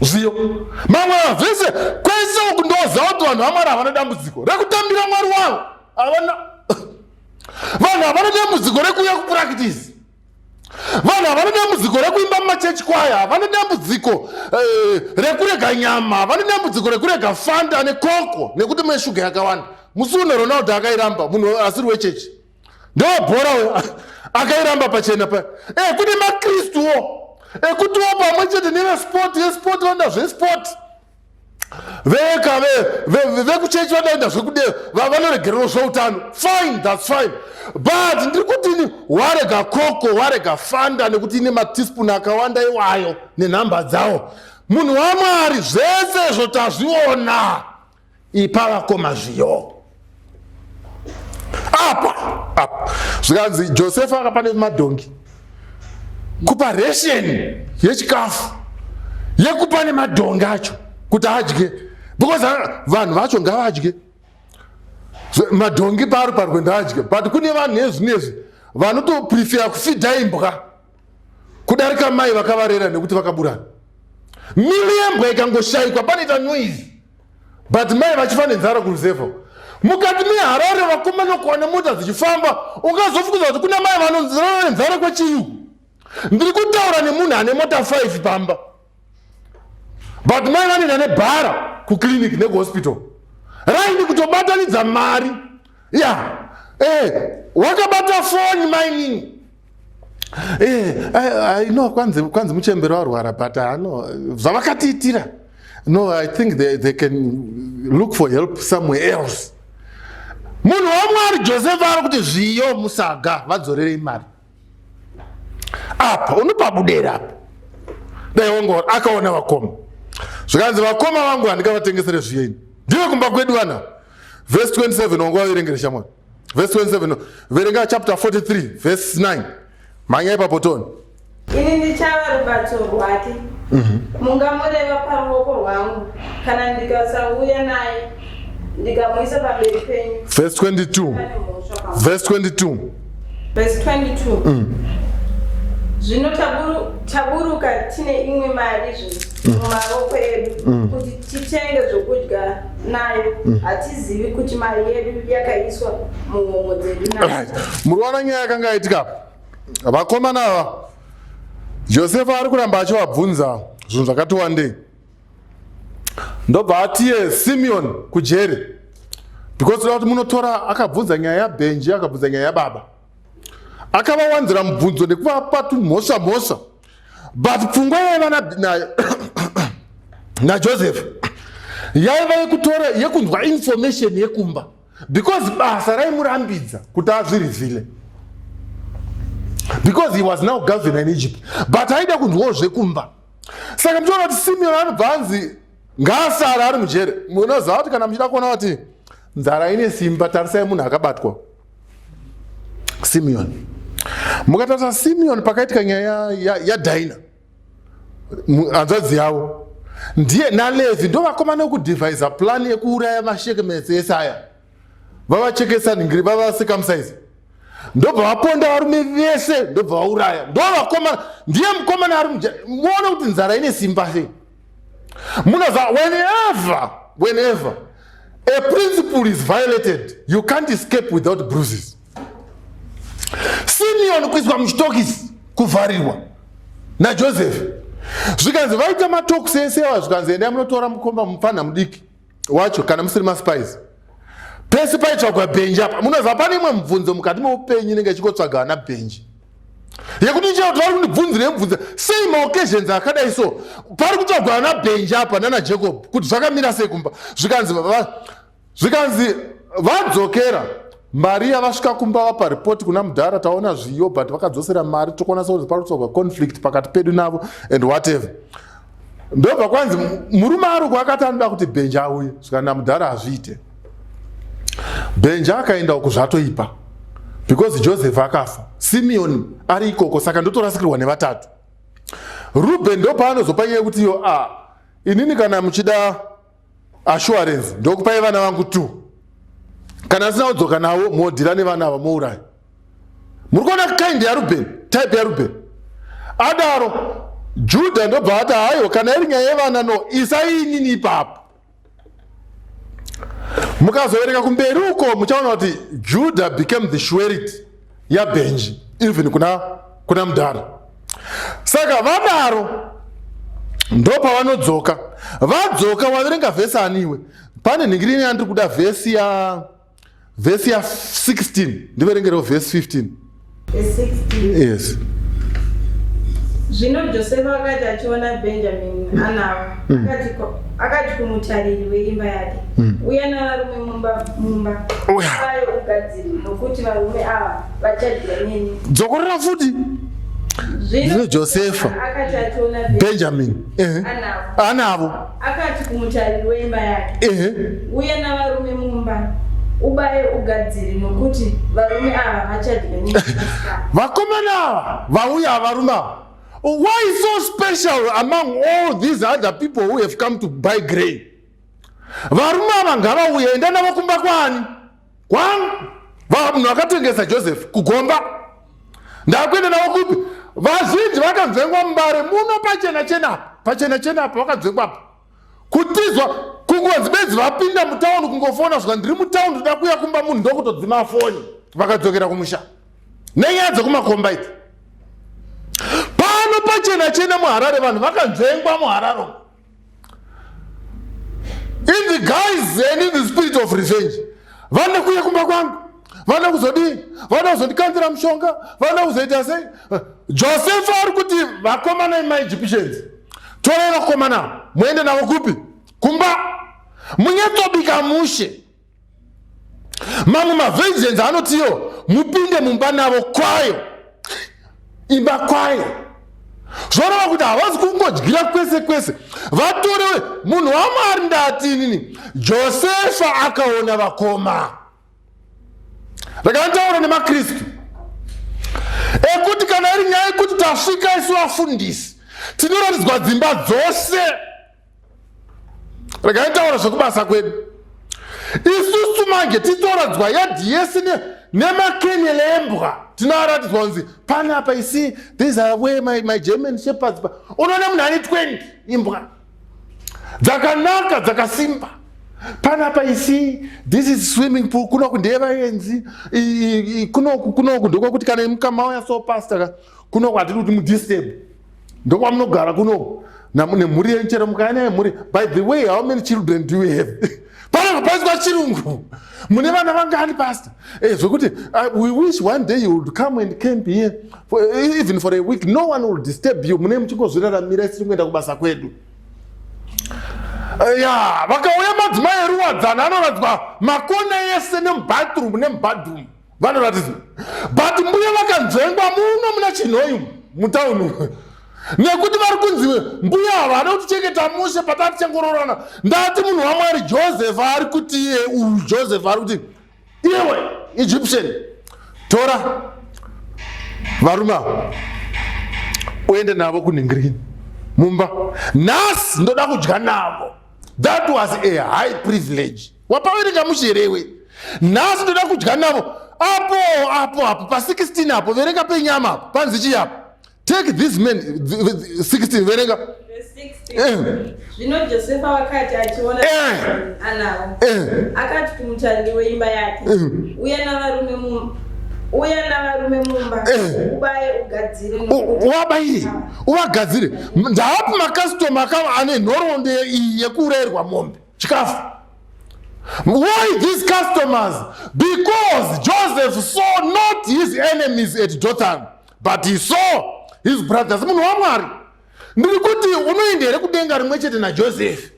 Zviyo mamwe mavhese kwese uku, ndoziva kuti vanhu vaMwari havana dambudziko rekutambira Mwari wavo, havana. Vanhu havana dambudziko rekuuya kupractice, vanhu havana dambudziko rekuimba mumachechi kwaya, havana dambudziko rekurega nyama, havana dambudziko rekurega Fanta neCoke nekuti mune shuga yakawanda. Musi uno Ronaldo akairamba, munhu asiri wechechi, ndobhora uyo akairamba pachena pa kune maKristuwo ekutiwo pamwe chete nevesport yesport vanoda zvesport, veka vekuchechi vanoenda zvekude, vanoregerero zveutano. Fine, that's fine, but ndiri kutini, warega Coke, warega Fanta nekuti ine mateaspoon akawanda iwayo nenhamba dzawo. Munhu waMwari, zvese izvo tazviona. Ipa vakoma zviyo apa. Apa zvikanzi Josefa akapa nemadhongi, kupa ration yechikafu yekupa nemadhongi acho kuti adye, because vanhu vacho ngavadye. Madhongi paari parwendo adye, but kune vanhu nezvinezvi vanotoprefera kufidha imbwa kudarika mai vakavarera nekuti vakaburana. Mili yembwa ikangoshayikwa, panoita noise, but mai vachifa nenzara kuruzevha mukati meHarare. Vakomana, kuwana mota dzichifamba, ungazofukudza kuti kuna mai vanonzara nenzara kwechiyu. Ndiri kutaura nemunhu ane mota 5 pamba, but mai vanoenda nebhara kuclinic nekuhospital raini kutobatanidza mari ya wakabata foni mainini. No, kwanzi muchembero arwara, but no, zvavakatiitira, no, I think they can look for help somewhere else. Munhu waMwari, Josefa ari kuti zviyo musaga, vadzorerei mari. Apa unopabudera apa, dai wanga akaona vakoma, zvikanzi, "Vakoma vangu handingavatengesere zviyo ini, ndive kumba kwedu vana." Verse 27, wanga waverengere shamwari. Verse 27, verenga chapter 43 verse 9, mhanya ipapo toni. Ini ndichava rubatso rwake. Mungamureva paruoko rwangu kana ndikasauya naye ndikamuisa pamberi penyu. Verse 22. Pane mhosva kwamuri. Verse 22. Verse 22. Zvino taburuka tine imwe mari mumavoko edu kuti titenge zvokudya nayo. Hatizivi kuti mari yedu yakaiswa muhomwe dzedu nayo. Right, muri kuona nyaya yakanga yaitika apa. Vakomana ava, Josefa ari kuramba achivabvunza zvinhu zvakati wandei, ndobva atiye Simeon kujeri because toda kuti munotora. Akabvunza nyaya yaBenji, akabvunza nyaya yababa, akavawanzira mubvunzo nekuvapa tumhosva mhosva, but pfungwa yaiva naJoseph yaiva yekutora, yekunzwa information yekumba, because basa raimurambidza kuti azvirivhile, because he was now governor in Egypt, but aida kunzwawo zvekumba. Saka muchiona kuti Simeon anobva anzi ngaasara ari mujere. Munoziva kuti kana muchida kuona kuti nzara ine simba, tarisai munhu akabatwa Simeon. Mukatarisa Simeon pakaitika nyaya yaDhaina, hanzvadzi yavo, ndiye naLevhi ndo vakomana vekudhivhaisa plan yekuuraya mashekemesi ese aya, vavachekesa ningiri, vavasikamusaizi, ndobva vaponda varume vese, ndobva vauraya. Ndo vakomana, ndiye mukomana ari muone kuti nzara ine simba sei. Munoza, whenever a principle is violated, you can't escape without bruises. Simeon kuiswa muchitokisi, kuvharirwa naJoseph, zvikanzi vaita matokisi ese awa, zvikanzi endai munotora mukomba, mupfanha mudiki wacho kana musiri maspies. Pese paitsvagwa bhenji apa. Munoziva pane imwe mubvunzo mukati meupenyu inenge ichingotsvaga vana bhenji, yekuti chero vari kundibvunzira mubvunzo sei maoccasions akadai so, pari kutsvagwa vana bhenji apa nana Jacob kuti zvakamira sei kumba. Zvikanzi vadzokera Mariya, vasvika kumba, vapa ripoti kuna mudhara, taona zviyo but vakadzosera mari, tokwanisa kuti pari kutsvagwa conflict pakati pedu navo and whatever. Ndobva kwanzi murume ari kuakati anoda kuti bhenji auye. Zvikana mudhara hazviite. Bhenji akaenda uku, zvatoipa because Joseph akafa, Simeon ari ikoko, saka ndotorasikirwa nevatatu. Ruben ndopaanozopa nyaya yekuti iyo a inini kana muchida assurance ndokupai vana vangu two, kana asina kudzoka navo modhira nevana ava mouraya. Muri kuona kind yaRuben, type yaRuben adaro. Judha ndobva ati haiwa, kana iri nyaya yevana no, isai inini ipapo. Mukazovereka kumberi uko muchaona kuti Judah became the surety yaBenji even kuna mudhara. Saka vadaro ndopavanodzoka. Vadzoka, waverenga vhesi aniwe pane nhingirini yandiri kuda, vhesi ya 16, ndiverengerewo vhesi 15. Verse 16. Yes. Zvino Josefa akati achiona Benjamini anavo, akati kumutariri weimba yake, "Uya navarume mumba, Uya. ubaye ugadzire, nokuti varume ava vachadya neni." Dzokorera futi. Zvino Josefa akati achiona Benjamin anavo, anavo, akati kumutariri weimba yake, "Uya navarume mumba, ubaye ugadzire, nokuti varume ava vachadya neni masikati." Vakomana ava vauya, varume ava, why so special among all these other people who have come to buy grain? Varume ava ngavauye. Enda navo kumba kwani? Kwangu. Munhu akatengesa Joseph kugomba, ndakuenda navo kupi? Vazhinji vakanzvengwa muMbare muno pachena chena apa, pachena chena apa vakanzvengwa apa, kutizwa, kungonzi bedzi vapinda mutauni, kungofona zvika ndiri mutauni, ndoda kuuya kumba, munhu ndokutodzima foni, vakadzokera kumusha nenyaya dzekumakomba idzi. Pano pachena chena muHarare vanhu vakanzvengwa muHarare umu in the guise and in the spirit of revenge. Vanoda kuuya kumba kwangu, vanoda kuzodii, vanoda kuzondikanzira mushonga, vanoda kuzoita sei. Josefa ari kuti vakomana emaEgyptians, torai vakomana muende navo kupi? Kumba, munyatsobika mushe. Mamwe maversions anotiyo mupinde mumba navo kwayo, imba kwayo. Zvoreva kuti havasi kungodyira kwese kwese. Vatorewe munhu waMwari. Ndati inini Josefa akaona vakoma. Ndakanditaura nemaKristu ekuti kana iri nyaya yekuti tasvika isu vafundisi tinoratidzwa dzimba dzose, regai taura zvekubasa kwedu. Isusu manje titoradzwa yadhi yese nemakenel embwa, tinoaratidzwa kunzi panapa isi, these are where my German Shepherds. Unoona munhu ane 20 imbwa dzakanaka dzakasimba. Panapa isi, this is swimming pool, kunoku ndeyevaenzi, kunoku ndokwekuti kana mukamauya so pastor, kunoku hatidi kuti mudisturb, ndokwamunogara kunoku nemhuri yenyu, chero mukaya nemhuri. By the way, how many children do you have? Panapa paiswa chirungu, mune vana vangani, pastor? Zvokuti we wish one day you would come and camp here even for a week. No one will disturb you, mune muchingozviraramira, isiri kuenda kubasa kwedu. Ya, vakauya madzimai eruwadzana anoratidzwa makona ese nemubathroom, nemubadroom vanoratidzwa, but mbuya vakanzvengwa muno muna Chinhoyi mutauni nekuti vari kunzi mbuya ava vada kutichengeta mushe patati tichangororana. Ndati munhu waMwari, Joseph ari kuti iye uyu Joseph ari kuti iwe Egyptian, tora. Varume ava uende navo kunhingirini mumba. Nhasi ndoda kudya navo. That was a high privilege. Wapaverenga mushe here iwe? Nhasi ndoda kudya navo. Apo apo apo pa 16 apo verenga penyama apo panzi chii apo? Take this man 16 verenga. Eh. Zvino Josefa wakati achiona eh. anavo eh. akati kumutariri weimba yake, uya navarume mumba uya navarume mumba ubaye ugadzire uvabayire uvagadzire. Ndaapi makasitoma akava ane nhoroondo iyi yekuurayirwa mombe chikafu? Why these customers? Because Joseph saw not his enemies at Dothan, but he saw his brothers. Munhu waMwari, ndiri kuti unoenda here kudenga rimwe chete naJoseph?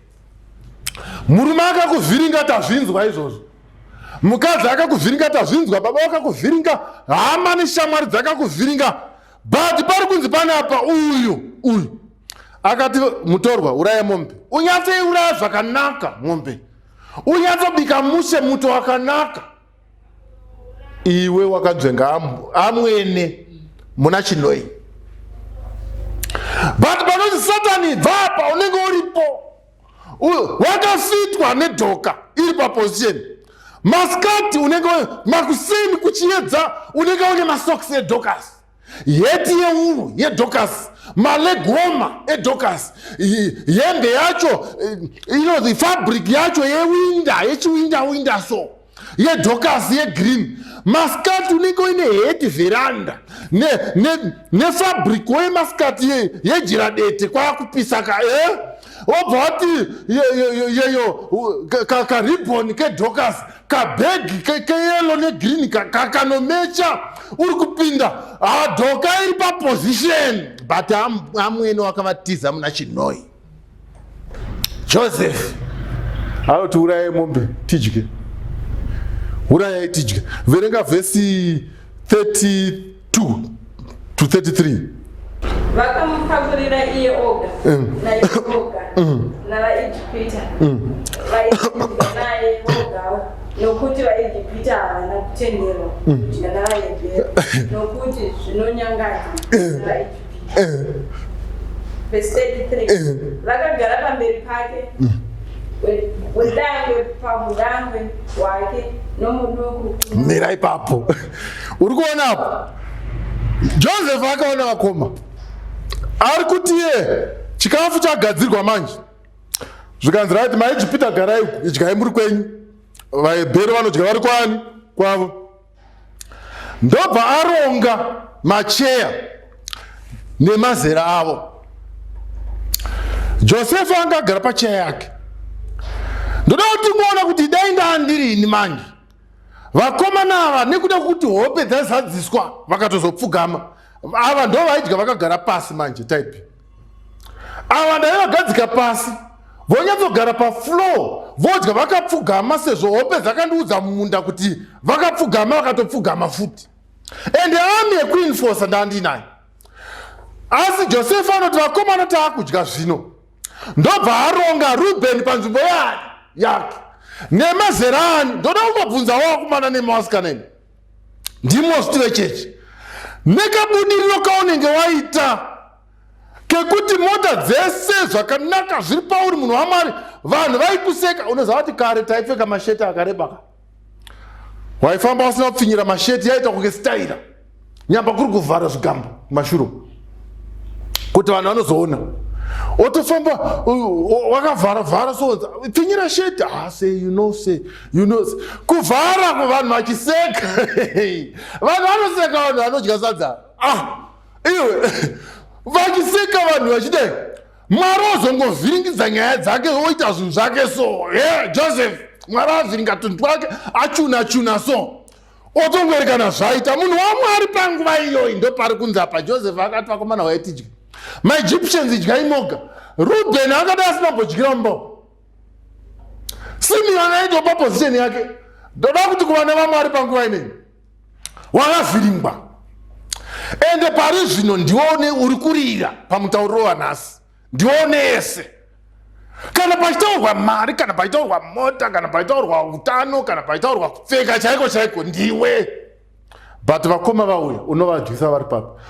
Murume akakuvhiringa, tazvinzwa izvozvo. Mukadzi akakuvhiringa, tazvinzwa. Baba vakakuvhiringa, hama neshamwari dzakakuvhiringa, but pari kunzi panapa uyu uyu akati mutorwa, uraya mombe, unyatseiuraya zvakanaka mombe, unyatsobika mushe muto wakanaka. Iwe wakanzvenga amwene muna chinoi, but panoti Satani bvapa unenge uripo wakafitwa nedhoka iri paposition. Maskati unenge, makuseni kuchiedza unenge une masocks edhokas, heti yeuru yedhokas, malegoma edhokas, hembe yacho ino fabric yacho yewinda yechiwinda winda so yedhokas yegreen. Maskati unenge uine heti veranda nefabric ne, ne wemaskati yejira dete kwakupisa ka eh? Wobva wati yeyo karibhoni kedhokas, kabhegi keyellow negreen kanomecha uri kupinda hadhoka iri paposition, but amwene wakavatiza muna chinoi. Joseph anoti urayai mombe tidye, urayai tidye. Verenga vhesi 32 to 33. Vakamupakurira iye oga naiye oga navaIjipita vaidya naye vogawo, nokuti vaIjipita havana kutenderwa kudya navaHebheru, nokuti zvinonyangadza vaIjipita. Vhesi 33, vakagara pamberi pake, wedangwe pahudangwe hwake nomuduku. Mira ipapo. Uri kuona apo Joseph akaona vakoma ari kuti ye chikafu chagadzirwa manje, zvikanzi right, maIjipita garai uku, idyai muri kwenyu, vaHebheru vanodya vari kwani kwavo. Ndobva aronga macheya nemazera avo. Josefa anga agara pacheya yake. Ndoda kuti muona kuti dai ndaandirini manje, vakomana ava nekuda kwekuti hope dzazadziswa vakatozopfugama, ava ndo vaidya vakagara pasi. Manje type ava ndaivagadzika pasi vonyatsogara pafloor vodya vakapfugama, sezvo hope dzakandiudza mumunda kuti vakapfugama, vakatopfugama futi, ende army yekuenforcer ndandinayo. Asi Josefa anoti vakomana taakudya zvino, ndobva aronga Rubheni panzvimbo yaani yake nemazera ani. Ndoda kungobvunzawo vakomana nemasikana, imi ndimo vechechi, nekabudiriro kaunenge waita kekuti mota dzese zvakanaka zviri pauri, munhu waMwari, vanhu vaikuseka. Unoziva kuti kare taipfeka masheti akareba ka, waifamba usina kupfinyira masheti, yaita kunge staira, nyamba kuri kuvhara zvigamba kumashure kuti vanhu vanozoona otofamba wakavhara vhara. So pfinyira sheti, ah, say you know, say you know, kuvhara vanhu vachiseka. Vanhu vanoseka, vanhu vanodya sadza, ah, iwe, vachiseka vanhu vachidai. Mwari ozongovhiringidza nyaya dzake, oita zvinhu zvake so ye Joseph, Mwari avhiringa tunhu twake, achuna chuna so otongoerekana zvaita. Munhu waMwari, panguva iyoyi ndopari kunzi apa Joseph akati vakomana waitidya, maEgyptians idyai moga. Ruben akati asina kumbodyira mumba, Simeon aitopa position yake. Ndoda kuti kuvana vaMwari panguva inei wakavhiringwa, ende pari zvino ndione uri kurira pamutauriro wanhasi, ndione yese. Kana pachitaurwa mari, kana pachitaurwa mota, kana pachitaurwa utano, kana pachitaurwa kupfeka chaiko chaiko, ndiwe. But vakoma vauya unovadyisa vari papi?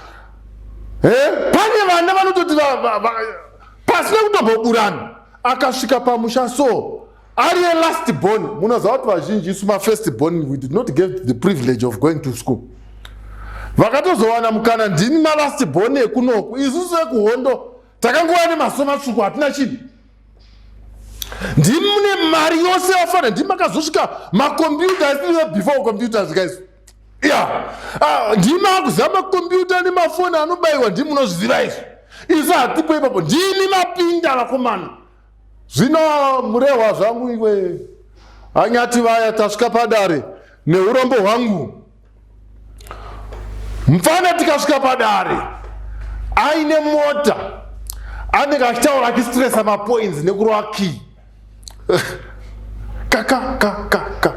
Pane vana vanototi pasina kutomboburana akasvika pamusha so ari a last born. Munoziva kuti vazhinji isu mafirst born we did not get the privilege of going to school. Vakatozowana mukana ndini malast born ekunoku, isusu ekuhondo takangova nemaso matsvuku, hatina chinhu. Ndimi mune mari yose yafana, ndimi makazosvika makombiyuta asiriyo before computers guys. Ya, ndimi akuziva makombiyuta nemafoni anobayiwa, ndimi munozviziva izvi, isu hatipo ipapo. Ndimi mapinda vakomana. Zvino murehwa zvangu iwe anyati vaya tasvika padare neurombo hwangu mfana, tikasvika padare aine mota anenge achitaura achistressa mapoints nekurova key kaka ka ka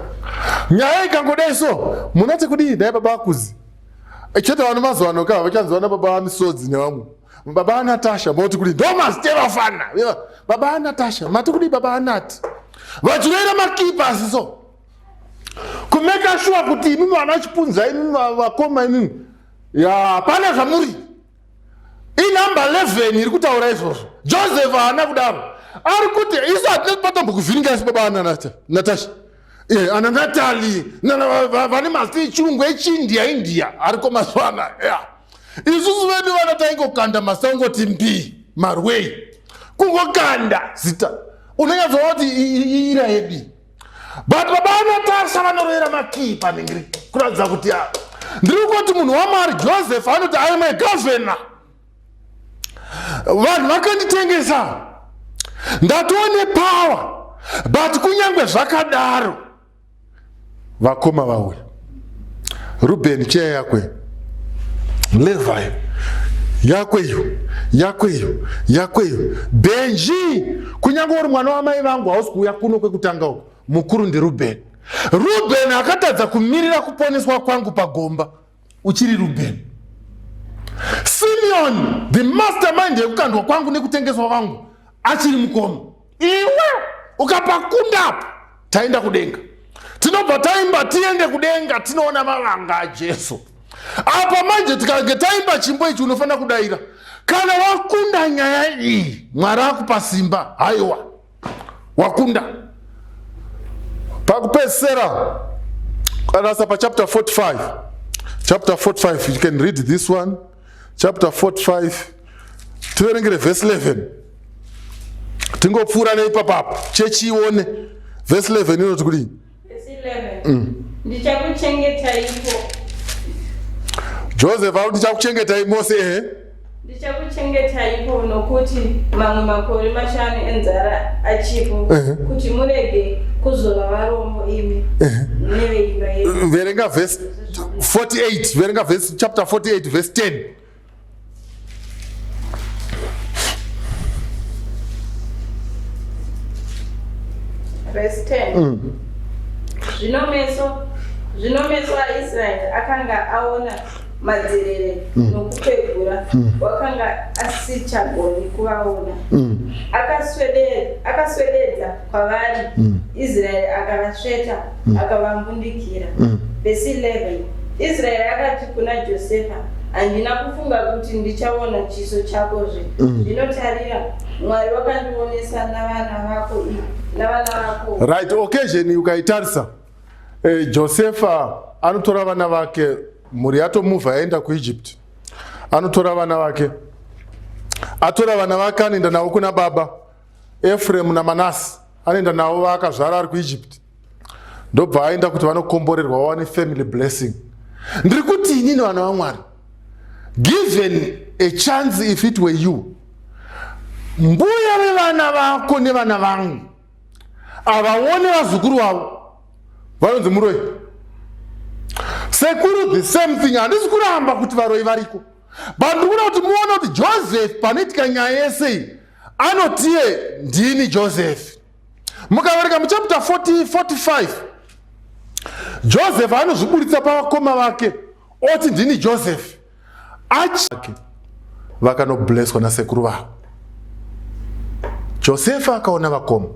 nyaya ikangodai so munoti kudii? Dai baba akuzi chete vano mazuva ano ka vachanzi vana baba vamisodzi nevamwe baba anatasha moti kudii? Ndo mazita evafana baba anatasha mati kudii? Baba anati vachiroira makipasi so kumeka shuwa kuti imimi vana chipunza imimi vakoma imimi ya pane zvamuri. Inumber 11 iri kutaura izvozvo. Joseph haana kudaro, ari kuti isu hatina patombokuvhiringa isu baba ana Natasha, ana Natali vane mazita echirungu echindia india ariko mazuva ana. Isusu vedu vana taingokanda mazita ungoti mbi marwei, kungokanda zita unonyatsoona kuti ira yebi. But baba anatasha vanoroera makii paningiri kuratidza kuti ndiri kungoti munhu wamwari. Joseph anoti I am a governor, vanhu vakanditengesa, ndatoone power, but kunyange zvakadaro vakoma vauya. Ruben cheya yakwe, Levi yakweyo, yakweyo, yakweyo, Benji kunyange uri mwana wamai vangu hausi kuuya kuno kwekutanga uko. Mukuru ndiRuben. Ruben akatadza kumirira kuponeswa kwangu pagomba, uchiri Ruben. Simeon the mastermind yekukandwa kwangu nekutengeswa kwangu achiri mukoma. Iwe ukapakunda apa taenda kudenga, tinobva taimba tiende kudenga tinoona mavanga aJesu. Apa manje tikange taimba chimbo ichi unofanira kudaira kana wakunda nyaya iyi. Mwari akupa simba, haiwa wakunda. Pakupedzisira karasa pachapter 45, chapter 45, you can read this one, chapter 45, tiverengere verse 11 tingopfuura neipapapo chechione. Verse 11 inoti kudii? Verse 11. Ndichakuchengetaipo. Joseph akuti ndichakuchengetai mose. Ehe. Ndichakuchengetaipo nokuti mamwe makore 5 enzara achipo, kuti murege kuzova varombo imi neveimba yenyu. Verenga verse 48, verenga verse chapter 48 verse 10. Verse 10. Zvino meso aIsraeri akanga aona madzerere nokukwegura, wakanga asichagoni kuvaona. Akaswededza kwavari, Israeri akavasveta, akavambundikira. Verse 11. Israeri akati kuna Josefa, handina kufunga kuti ndichaona chiso chakozve, zvino tarira, Mwari wakandionesa navana vako navana vako. Right, occasion ukaitarisa, Josefa anotora vana vake, mhuri yatomuvha yaenda kuEgypt. Anotora vana vake, atora vana vake anoenda navo kuna baba, Efremu naManasi anoenda navo vaakazvara ari kuEgypt, ndobva aenda kuti vanokomborerwa vawane family blessing. Ndiri kuti inini vana vamwari, given a chance, if it were you, mbuya vevana vako nevana vangu havaone vazukuru vavo, vanonzi muroi. Sekuru the same thing. Handisi kuramba kuti varoi variko, but ndiri kuda kuti muone kuti Joseph panoitika nyaya yese iyi anotiye ndini Joseph. Mukaverenga muchapter 40, 45, Joseph anozviburitsa pavakoma vake oti ndini Joseph. Achake vakanobleswa nasekuru vavo. Josefa akaona vakoma.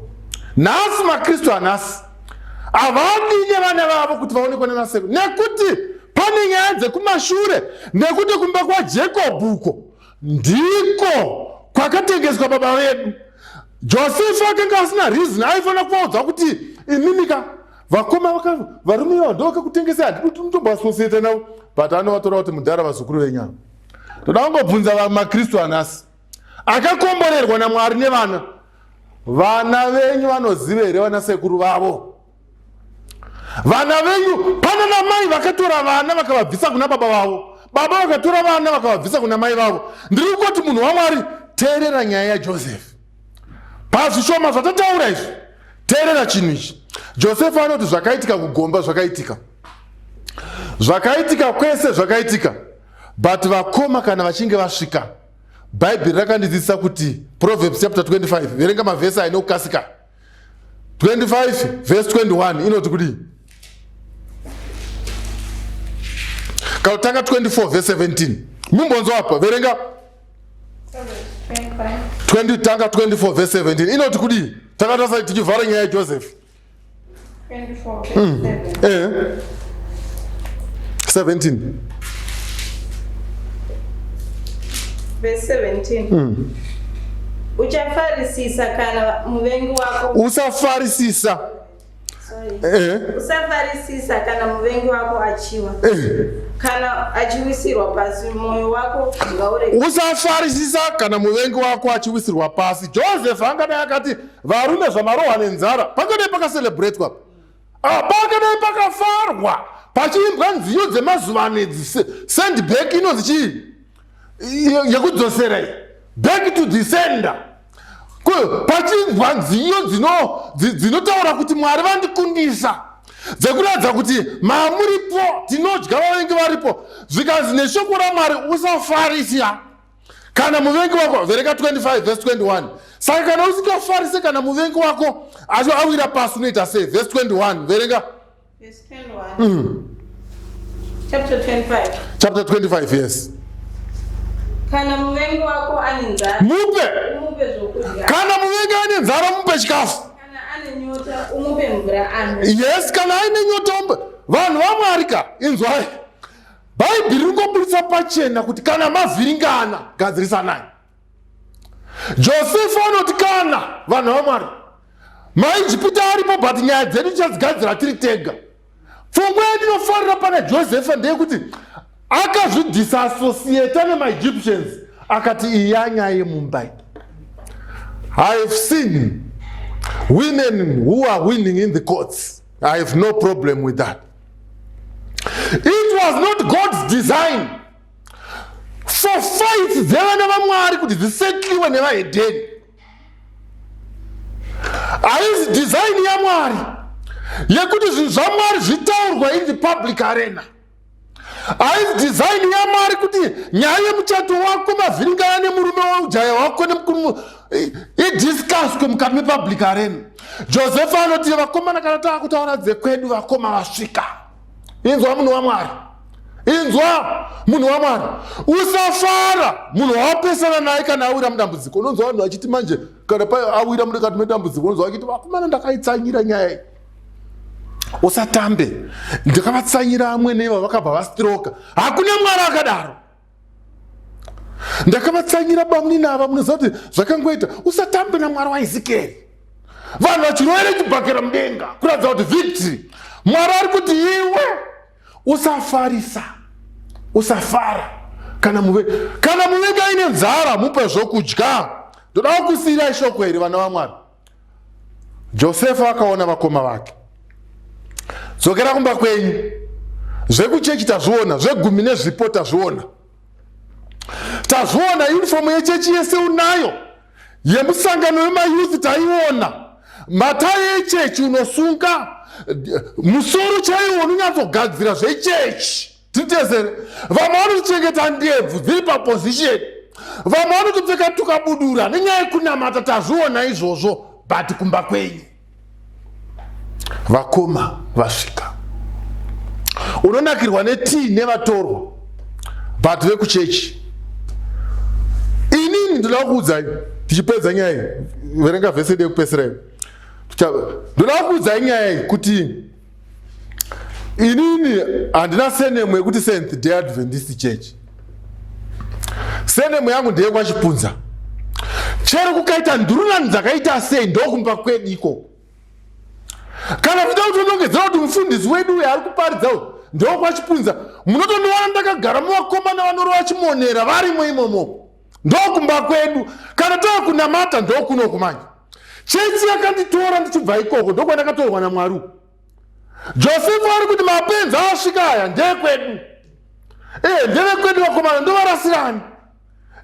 Nhasi makristu anhasi havadi nevana vavo kuti vaonekwa nenasekuru nekuti pane Pane nyaya dzekumashure nekuti kumba kwaJacob uko ndiko kwakatengeswa baba vedu. Josefa akanga asina reason, aifanira kuvaudza kuti imimika vakoma varume ivavo ndovakakutengesai, handidi kuti mutomboasosieta navo, but anovatora kuti mudhara vazukuru venyama. Toda kungobvunza maKristu anasi akakomborerwa naMwari nevana, vana venyu vanoziva here vana sekuru vavo? Vana venyu pana namai vakatora vana vakavabvisa kuna baba vavo, baba vakatora vana vakavabvisa kuna mai vavo. Ndiri kungoti munhu waMwari, teerera nyaya yaJoseph pazvishoma zvatataura izvi. Teerera chinhu ichi. Josefa anoti zvakaitika kugomba zvakaitika, zvakaitika kwese zvakaitika, but vakoma kana vachinge vasvika, Bhaibheri rakandidzidzisa kuti Proverbs chapter 25, verenga mavhesi aine kukasika, 25 verse 21 inoti kudii? Kautanga 24 verse 17, mumbonzo apa, verenga 20, tanga 24 verse 17 inoti kudii? Takatasa tichivhara nyaya yaJoseph. 17. Verse 17. Uchafarisisa kana muvengi wako. Usafarisisa. Usafarisisa kana muvengi wako achiwa. Kana achiwisirwa pasi moyo wako ngaurege. Usafarisisa kana muvengi wako achiwisirwa pasi. Joseph angadai akati varume zvamarohwa nenzara, pangadai pakacelebratwa, pakadai pakafarwa, pachiimbwa nziyo dzemazuva ano idzi, send back inonzi chii yekudzosera iyi, back to the sender, pachiimbwa nziyo dzinotaura kuti Mwari vandikundisa, dzekuratidza kuti mamuripo tinodya vavengi varipo. Zvikanzi neshoko raMwari usafarisia kana muvengi wako, verenga 25 verse 21. Saka kana usingafarise kana muvengi wako acho awira pasi unoita sei? Verse 21, verenga. Verse 21. Chapter 25. Chapter 25, yes. Kana muvengi wako ane nzara, mupe. Umupe zvokudya. Kana muvengi ane nzara mupe chikafu. Kana ane nyota umupe mvura anwe. Yes, kana aine nyota umupe. Vanhu vaMwari ka, inzwai. Bhaibheri ringoburitsa pachena kuti kana mavhiringana gadzirisanai. Josefa anoti kana vanhu vaMwari maIjipita aripo, but nyaya dzedu tichadzigadzira tiri tega. Pfungwa yandinofarira pana Josefa ndeyekuti akazvidisassociata nemaEgyptians, akati iyi yanyaya yeMumbai. I have seen women who are winning in the courts. I have no problem with that. It was not God's design for fights dzevana vaMwari kuti dzisetliwe nevahedheni. Haizi design yaMwari yekuti zvinhu zvaMwari zvitaurwa in the public arena. Haizi design yaMwari kuti nyaya yemuchato wako mavhiringana nemurume weujaya wako nemukuru idiscusswe mukati mepublic arena. Josefa anoti vakomana kana taakutaura dzekwedu vakoma vasvika. Inzwa munhu waMwari, inzwa munhu waMwari, usafara munhu wawapesana naye kana awira mudambudziko. Unonzwa vanhu vachiti manje kana awira mukati medambudziko, unonzwa vachiti vakomana ndakaitsanyira nyaya iyi. Usatambe, ndakavatsanyira amwene iva vakabva vastroka. Hakuna Mwari akadaro. Ndakavatsanyira bamunini ava, munoziva kuti zvakangoita. Usatambe naMwari waEzekieri. Vanhu vachiroera chibhakera mudenga kuratidza kuti victory. Mwari ari kuti iwe usafarisa, usafara kana muve kana muvengi aine nzara mupe zvokudya. Ndoda kukusiyirai shoko iri vana vaMwari. Josefa akaona vakoma vake. Dzokera kumba kwenyu. Zvekuchechi tazviona, zvegumi nezvipo tazviona. Tazviona uniform yechechi yese unayo. Yemusangano wemayouth taiona. Matai echechi unosunga, musoro chaiwo unonyatsogadzira zvechechi. Titezere. Vamwe vanotochengeta ndebvu dziri paposition. Vamwe vanotopfeka tukabudura nenyaya yekunamata, tazviona izvozvo, but kumba kwenyu vakoma vasvika. Unonakirwa netii nevatorwa, but vekuchechi. Inini ndoda kukuudzai tichipedza nyaya iyi, verenga vhesi yedu yekupedzisira iyi. Ndoda kukuudzai nyaya iyi kuti Inini handina surname yekuti Seventh Day Adventist Church. Surname yangu ndeyekwaChipunza. Chero kukaita ndurunani dzakaita sei ndokumba kwedu ikoko. Kana kuita kuti unongedzera kuti mufundisi wedu uyo ari kuparidza uyu ndokwaChipunza, munotondiwana ndakagara muvakomana vanorova chimonera varimo imomo. Ndokumba kwedu. Kana tava kunamata ndokunoku manje. Chechi yakanditora ndichibva ikoko ndokwandakatorwa naMwari uku. Josefa ari kuti mapenzi asvika aya ndekwedu. Eh, ndevekwedu vakomana ndovarasirani.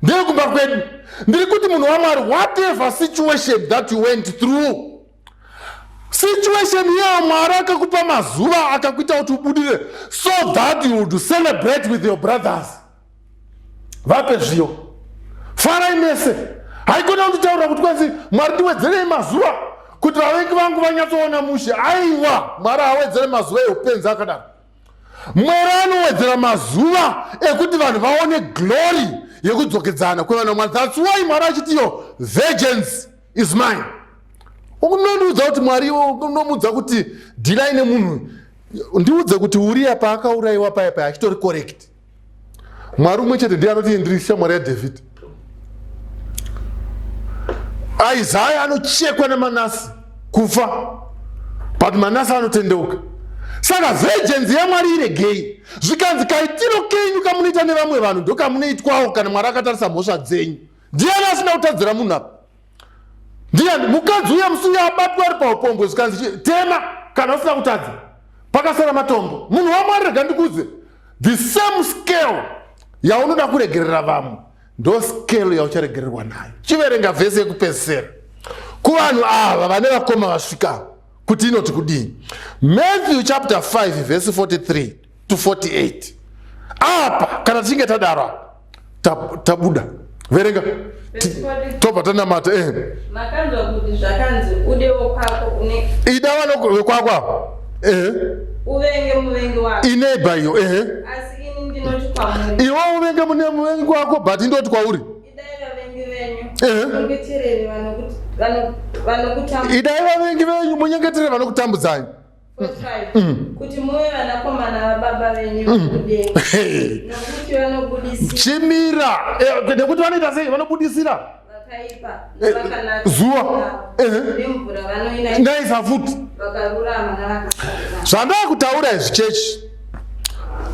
Ndevekumba kwedu. Ndiri kuti munhu waMwari, whatever situation that you went through, situation iyayo Mwari akakupa mazuva akakuita kuti ubudire so that you would celebrate with your brothers. Vape zviyo, farai mese. Haikona kunditaurira kuti kwanzi Mwari ndiwedzerei mazuva kuti vavengi vangu vanyatsoona mushe. Aiwa, Mwari haawedzere mazuva eupenzi akadaro. Mwari anowedzera mazuva ekuti vanhu vaone glory yekudzokedzana kwevana Mwari. That's why Mwari achitiyo vengeance is mine. Unondiudza kuti Mwari unomuudza kuti dhilai nemunhu, ndiudze kuti Uriya paakaurayiwa paya paya achitori correct. Mwari umwe chete ndiye anoti ndiri shamwari yaDhavhidhi. Isaya anochekwa naManase kufa, but Manase anotendeuka. Saka vengeance yaMwari iregei. Zvikanzi kaitiro kenyu kamunoita nevamwe vanhu ndokamunoitwawo kana Mwari akatarisa mhosva dzenyu. Ndiani asina kutadzira munhu apa? Ndiani mukadzi uya musi uya abatwa ari paupombwe zvikanzi tema kana usina kutadza, pakasara matombo. Munhu waMwari, rega ndikuudze, the same scale yaunoda kuregerera vamwe ndo scale yaucharegererwa nayo. Chiverenga vhesi yekupedzisira kuvanhu ava vane vakoma vasvika kuti inoti kudii. Matthew chapter 5 verse 43 to 48. Apa kana tichinge tadaro tabuda. Verenga tobva tanamata. Makanzwa kuti zvakanzi ude wokwako une ida vanokwako avo. Uvenge muvengi wako. Ineighbor iyo. Asi ini ndinoti kwamuri. Iwe uvenge muvengi wako, but indoti kwauri. Idai vavengi venyu. Munyengeterere vanokutambudzai. Idai vavengi venyu, munyengeterere vanokutambudzai. 45. Kuti muve vanakomana vababa venyu kudenga. Nokuti vanobudisira Chimira. Nekuti vanoita sei? Vanobudisira vakaipa nevakanaka zuva. Nemvura vanoina Naisa futi. Vakarurama navakasarurama. Zvandava kutaura izvi, chechi,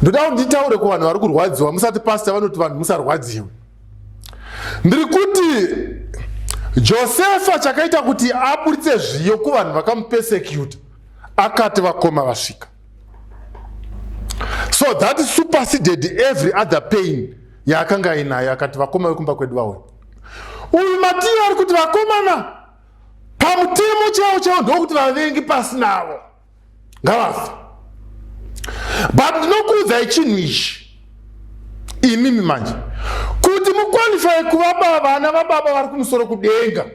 ndoda kuti nditaure kuvanhu vari kurwadziwa. Musati pastor vanoti vanhu musarwadziwe. Ndiri kuti Josefa chakaita kuti aburitse zviyo kuvanhu vakamupersecuta, akati vakoma vasvika. So that superseded every other pain yaakanga ainayo. Akati vakoma vekumba kwedu vauya. Uyu Matiyo ari kuti vakomana pamutemo chaiwo chaiwo ndokuti vavengi pasi navo ngavafe. But ndinokuudzai chinhu ichi imimi manje, kuti muqualify kuva vana vababa vari kumusoro kudenga,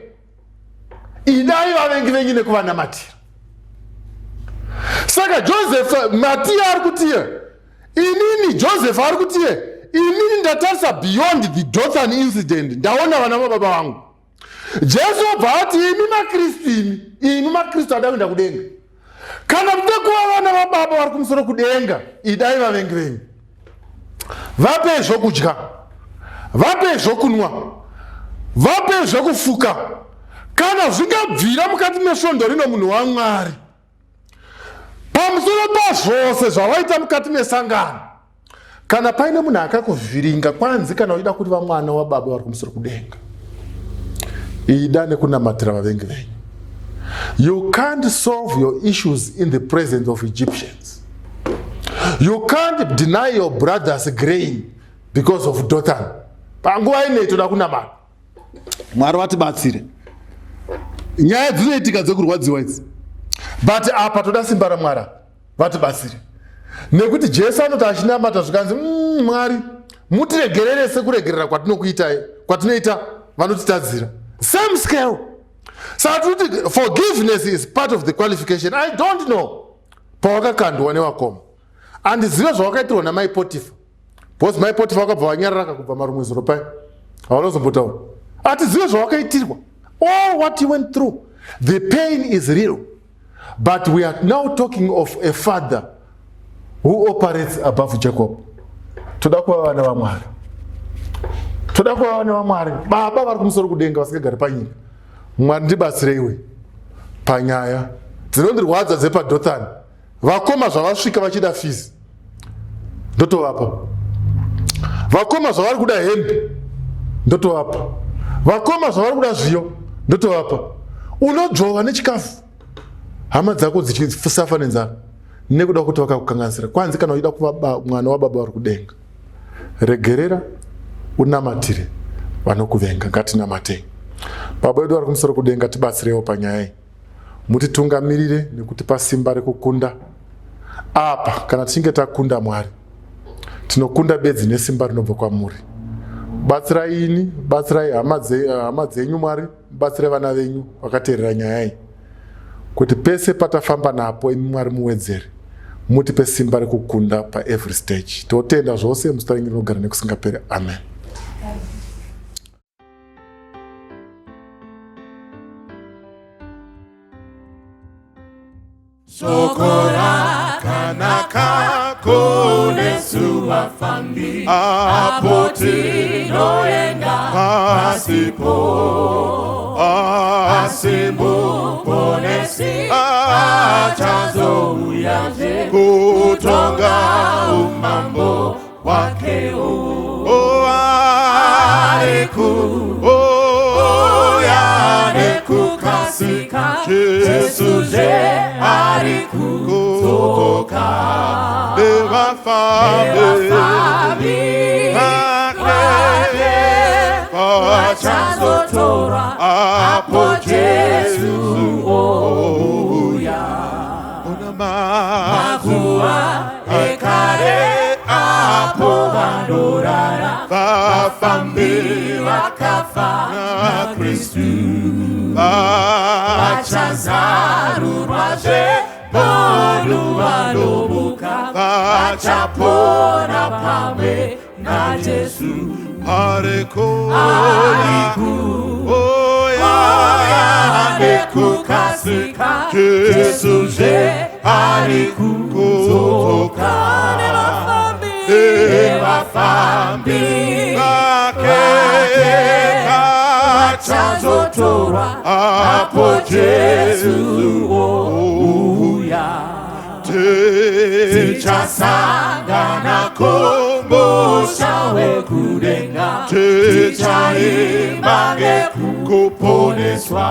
idai vavengi venyu nekuvanamatira. Saka Joseph Matiya ari kutiye inini, Joseph ari kutiye inini ndatarisa beyond the Dothan incident, ndaona vana vababa vangu. Jesu obva ati imi maKristu, imi maKristu ada kuenda kudenga, kana mude kuva vana vababa vari kumusoro kudenga, idai vavengi venyu, vapei zvokudya, vapei zvokunwa, vapei zvokufuka. Kana zvingabvira mukati mesvondo rino, munhu waMwari, pamusoro pazvose zvavaita mukati mesangano, kana paine munhu akakuvhiringa, kwanzi kana uchida kuti vamwana wababa vari kumusoro kudenga, ida nekunamatira vavengi venyu. You can't solve your issues in the presence of Egyptians. You can't deny your brothers grain because of Dothan. Panguva inei toda kunamata Mwari vatibatsire. Nyaya dzinoitika dzekurwadziwa idzi, but apa toda simba raMwari vatibatsire, nekuti Jesu anoti achinamata zvikanzi Mwari mutiregerere sekuregerera kwatinokuitai, kwatinoita vanotitadzira. Same scale. Saka tikuti forgiveness is part of the qualification. I don't know pawakakandwa nevakoma, andizive zvawakaitirwa namai Potifa, because mai Potifa vakabva vanyarara kakubva marumwe zuro paya, havanozombotaura. Atizive zvawakaitirwa, all what you went through. The pain is real, but we are now talking of a father. Who operates above Jacob? Toda kuva vana vaMwari, toda kuva vana vaMwari. Baba vari kumusoro kudenga, vasingagari panyika. Mwari, ndibatsireiwe panyaya dzinondirwadza dzepaDothani. Vakoma zvavasvika vachida fees, ndotovapa. Vakoma zvavari kuda hembe, ndotovapa. Vakoma zvavari kuda zviyo, ndotovapa. Unodzvova nechikafu hama dzako dzichisafa nenzara nekuda kuti vakakukanganisira. Kwanzi kana uchida kuva mwana wababa vari kudenga, regerera, unamatire vanokuvenga. Ngatinamatei. Baba vedu vari kumusoro kudenga, tibatsirewo panyaya iyi, mutitungamirire nekutipa simba rekukunda apa. Kana tichinge takunda, Mwari, tinokunda bedzi nesimba rinobva kwamuri. Batsirai ini, batsirai hama dzenyu. Mwari, batsirai vana venyu vakateerera nyaya iyi, kuti pese patafamba napo, imi Mwari muwedzere, mutipe simba rekukunda paevery stage. Totenda zvose muzita renyu rinogara nekusingaperi. Amen. Shoko rakanaka kunesu vafambi, apo tinoenda pasipo, asi Muponesi achazouyazve kutonga umambo hwake. O ari kuuya nekukasika, Jesu zve ari kudzoka nevafambi vake vachazotorwa apo Jesu ouya. Mazuva ekare apo vanorara vafambi vakafa naKristu vachazarurwazve, vanhu vanomuka vachapona pamwe naJesu. Ari kuuya nekukasika, Jesu zve ari kudzoka nevafambi vake vachazotorwa apo Jesu ouya. Tichasangana kumusha wekudenga, tichaimba ngekuponeswa.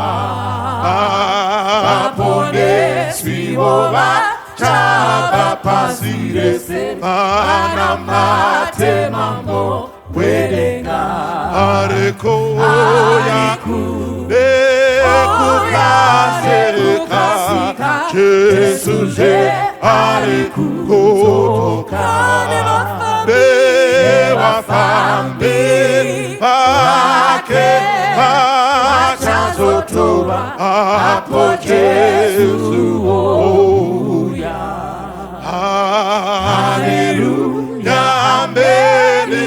Vaponeswiwo vachabva pasi rese vanamate Mambo wedenga. Ari kuuya nekukasika, Jesu zve ari kudzoka nevafambi vake vachazotorwa apo Jesu ouya. Haleluya, ameni.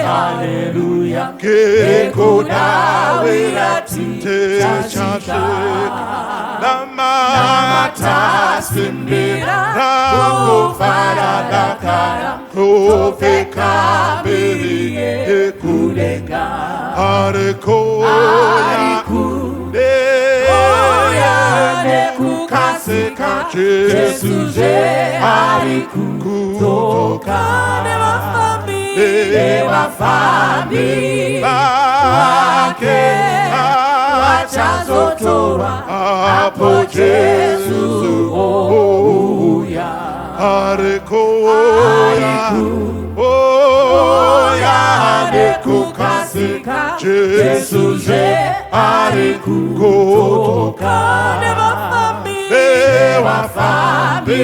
Haleluya. Kekudawira tichasvika. Namatasimbira kufara dakara kupfeka mbiri yekudenga. Ari kuuya nekukasika, Jesu zve ari kudzoka nevafambi vake vachazotorwa apo Jesu ouya. Ari kuuya uya nekukasika, Jesu zve ari kudzoka nevafambi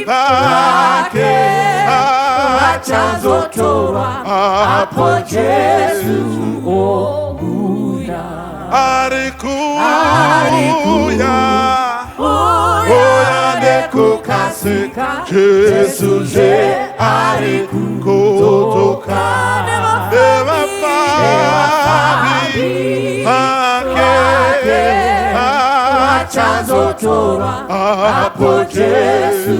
vake vachazotorwa apo Jesu ouya. Ari kuuya uya nekukasika, Jesu zve ari kudzoka nevafambi vake vachazotorwa apo Jesu